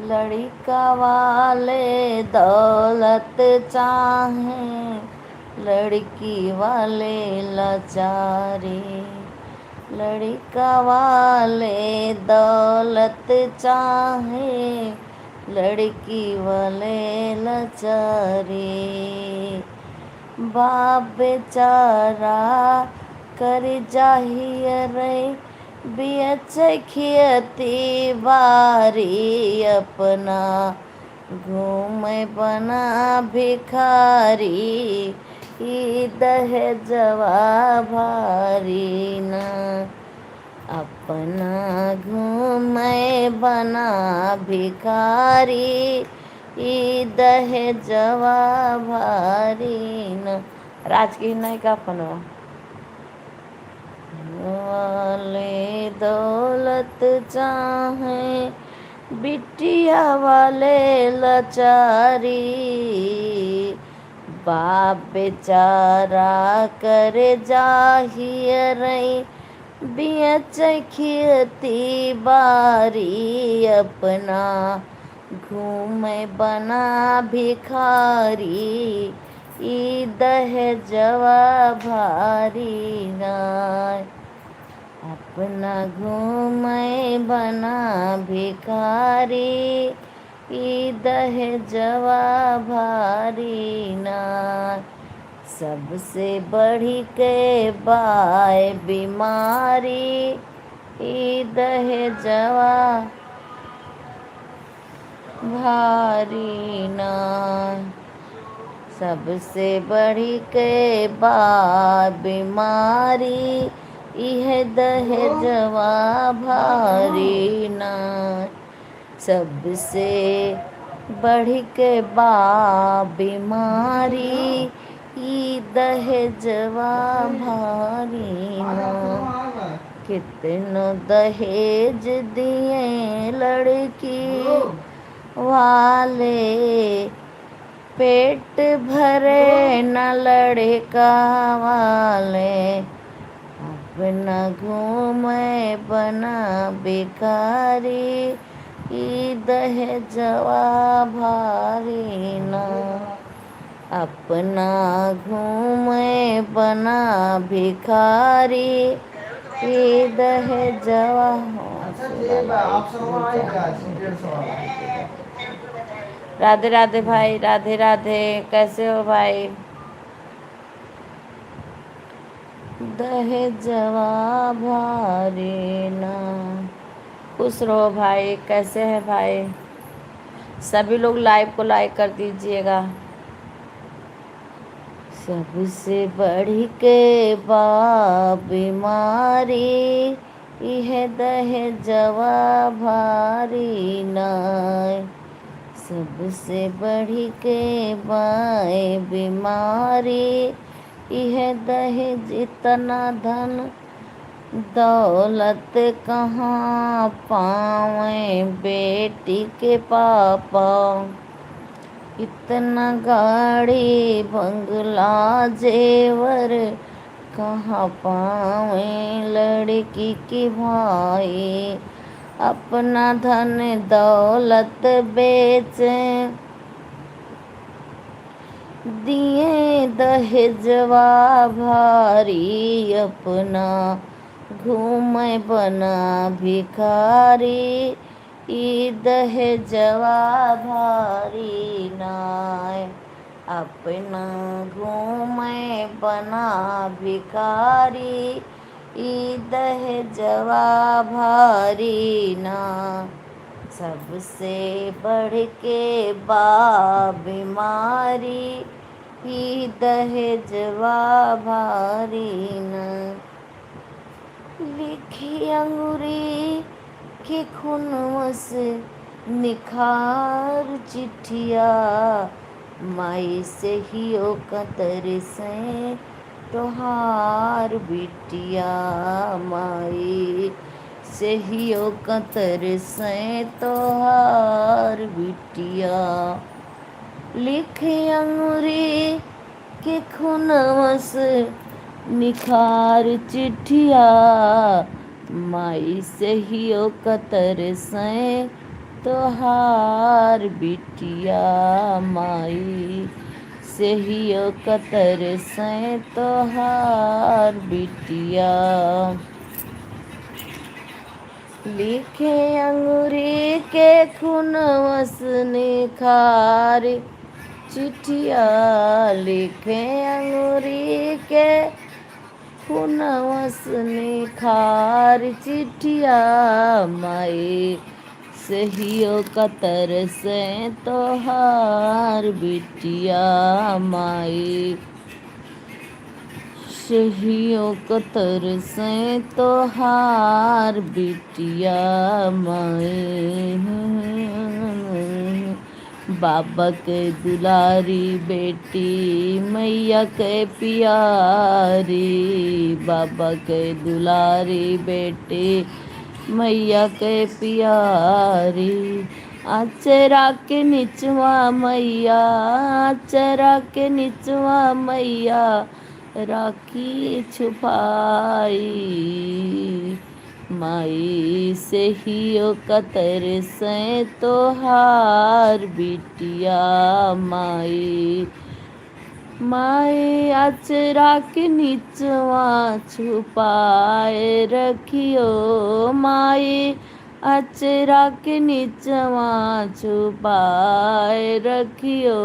लड़िका वाले दौलत चाहे, लड़की वाले लाचारी। लड़िका वाले दौलत चाहे, लड़की वाले लाचारी। बाप बेचारा कर जाहियर रे, बेच खेती बारी अपना घूमे बना भिखारी, ई दहेजवा भारी ना। अपना घूमे बना भिखारी, ई दहेजवा भारी ना। राज की नहीं का पनवा। वाले दौलत चाहे, बिटिया वाले लाचारी। बाप बेचारा कर जाहियर रे, बेच खेती बारी अपना घूमे बना भिखारी, ई दहेजवा भारी ना। अपना घूमे बना भिखारी, ई दहेजवा भारी ना। सबसे बढ़ी के बाय बीमारी, ई दहेजवा भारी ना, सबसे बढ़ी के बा बीमारी, इहे दहेजवा भारी ना। सबसे बढ़ी के बा बीमारी, ई दहेजवा भारी ना। कितनो दहेज दिए लड़की वाले, पेट भरे न लड़का वाले। अपना घूमे बना भिखारी, ई दहेजवा भारी ना। अपना घूमे बना भिखारी, ई दहेजवा। राधे राधे भाई, राधे राधे, कैसे हो भाई? दहेजवा भारी ना। खुश रहो भाई, कैसे हैं भाई? सभी लोग live को like कर दीजिएगा। सबसे बढ़ी के बा बीमारी, इहे दहेजवा भारी नाय। सबसे बढ़ी के बाय बीमारी, इहे दहेज। इतना धन दौलत कहाँ पावे बेटी के पापा। इतना गाड़ी बंगला जेवर कहाँ पावे लड़की के भाई। अपना धन दौलत बेचे, दिए दहेजवा भारी। अपना घूमे बना भिखारी, ई दहेजवा भारी नाय। अपना घूमे बना भिखारी, ई दहेजवा भारी ना। सबसे बढ़ के बा बीमारी, ई दहेजवा भारी ना। लिखी अंगुरी के खुनवा से निखार चिट्ठिया, माई से हियो कतर से तोहार बिटिया, माई से हियो कतर से तोहार बिटिया। लिखे अंगुरी के खुनवा से निखार चिट्ठिया, माई से हियो कतर से तोहार बिटिया, माई से हियो कतर से तोहार बिटिया। लिखे अंगुरी के खुनवा से निखार चिट्ठिया, लिखे अंगुरी के खुनवा से निखार चिट्ठिया, माई से हियो कतर से तोहार बिटिया, माई से हियो कतर से तोहार बिटिया, माई। बाबा के दुलारी बेटी, मैया के पियारी, बाबा के दुलारी बेटी, मैया के पियारी। अचरा के निचवा मैया, अचरा के निचवा मैया, राखी छुपाई। माई से हियो कतर से तोहार बिटिया, माई। माई अचरा के निचवा छुपाए रखियो, माई अचरा के निचवा छुपाए रखियो,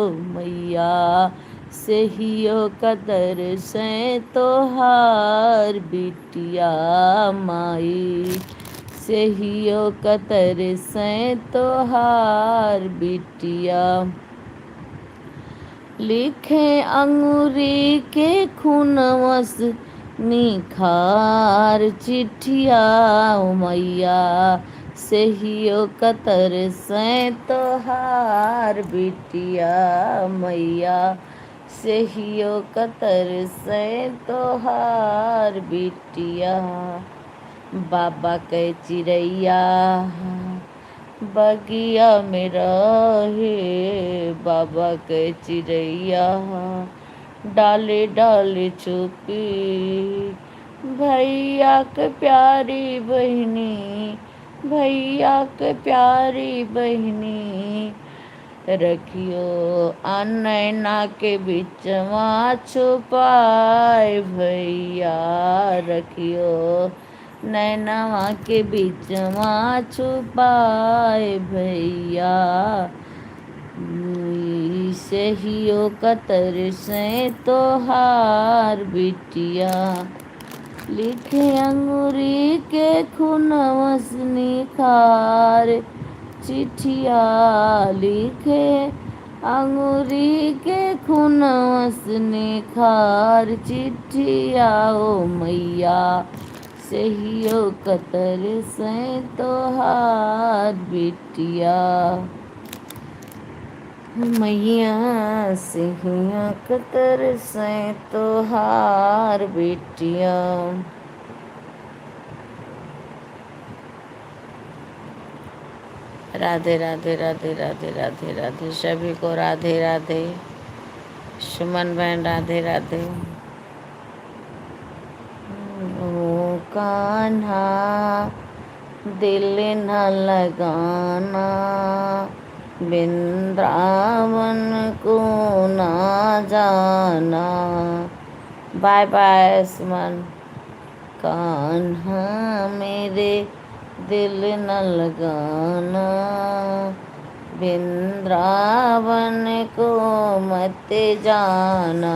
मैया सेहियो कतर से तोहार बिटिया माई, सेहियो कतर से तोहार बिटिया। लिखे अंगुरी के खुनवस निखार चिट्ठिया ओ मैया, सेहियो कतर से तोहार बिटिया मैया, सेहियो कतर से तोहार बिटिया। बाबा के चिरैया बगिया में रहे, बाबा के चिरैया डाले डाले छुपी। भैया के प्यारी बहिनी, भैया के प्यारी बहिनी, रखियो आ नैना के बिचवा छुपाए भैया, रखियो नैनवा के बिचवा छुपाए भैया। सेहियो कतर से तोहार बिटिया, लिखे अंगुरी के खुनवस निखार चिट्ठिया, लिखे अंगुरी के खुनवस निखार चिट्ठिया ओ मैया, सेहियो कतर से तोहार बिटिया। मैया सेहिया कतर से तोहार बिटिया। राधे राधे राधे राधे राधे राधे, सभी को राधे राधे। सुमन बहन राधे राधे। ओ कान्हा दिल न लगाना, वृंदावन को ना जाना। बाय बाय सुमन। कान्हा मेरे दिल न लगाना, वृंदावन को मत जाना।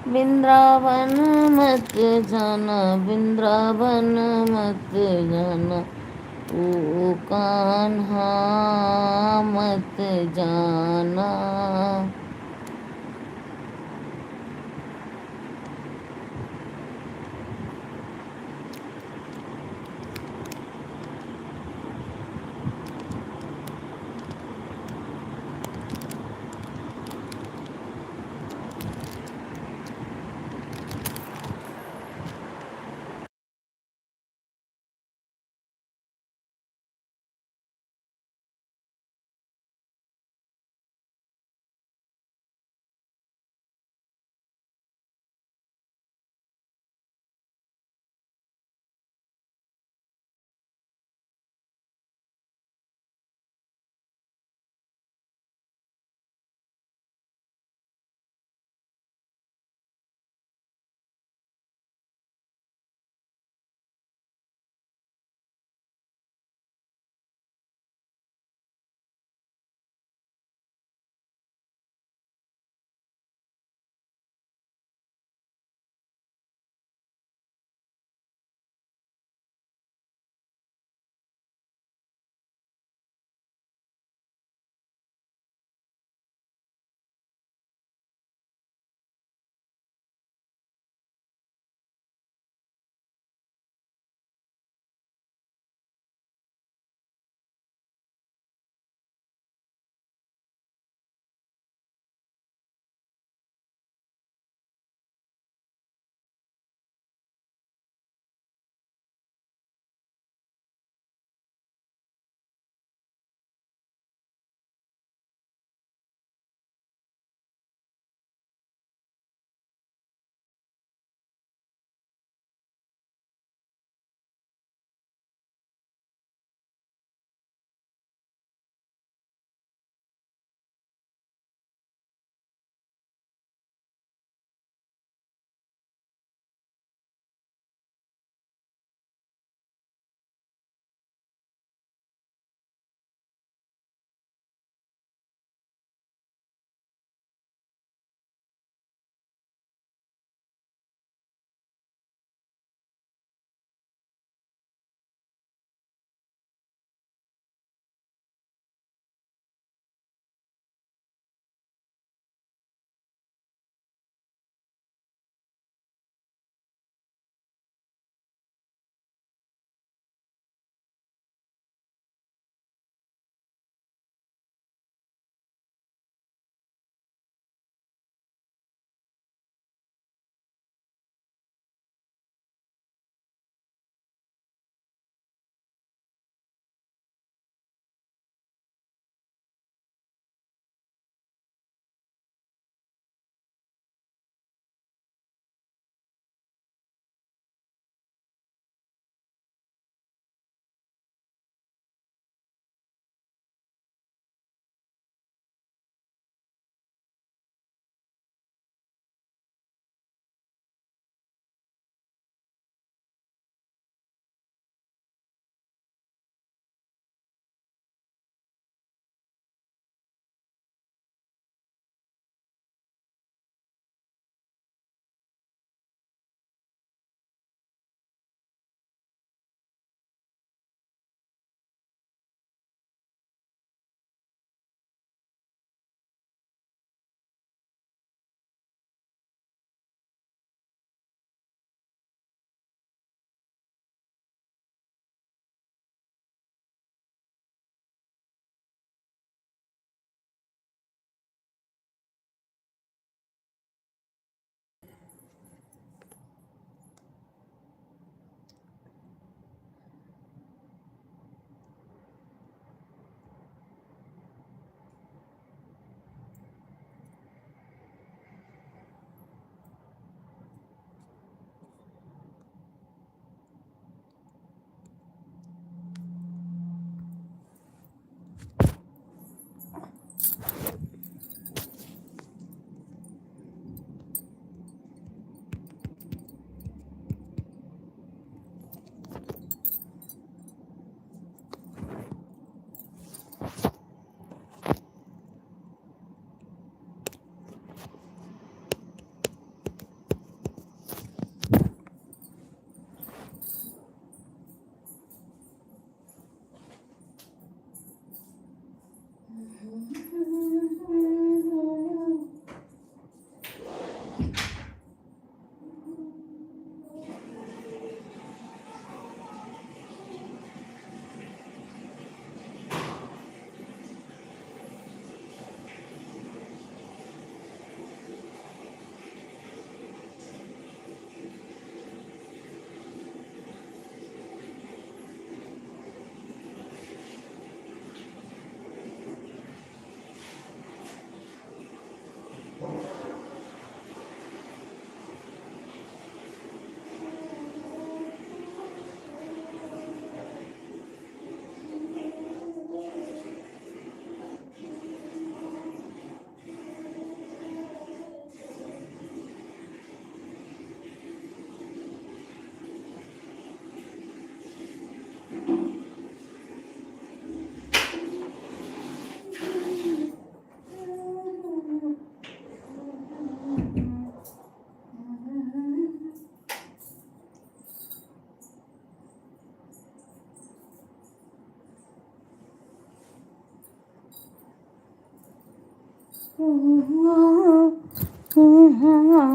वृंदावन मत जाना, वृंदावन मत जाना, ओ कान्हा मत जाना।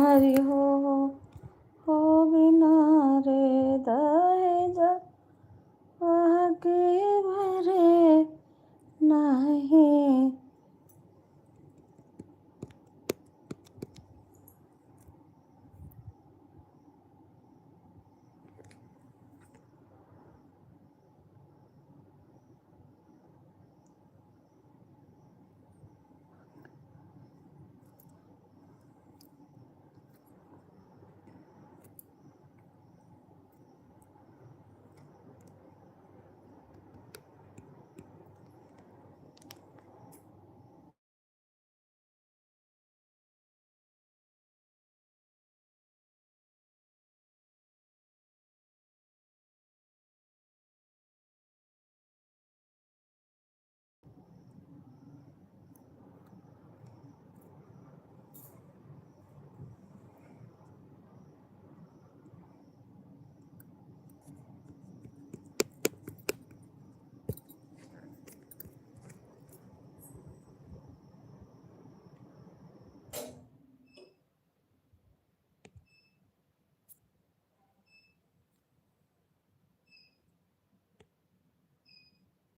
हरि हो।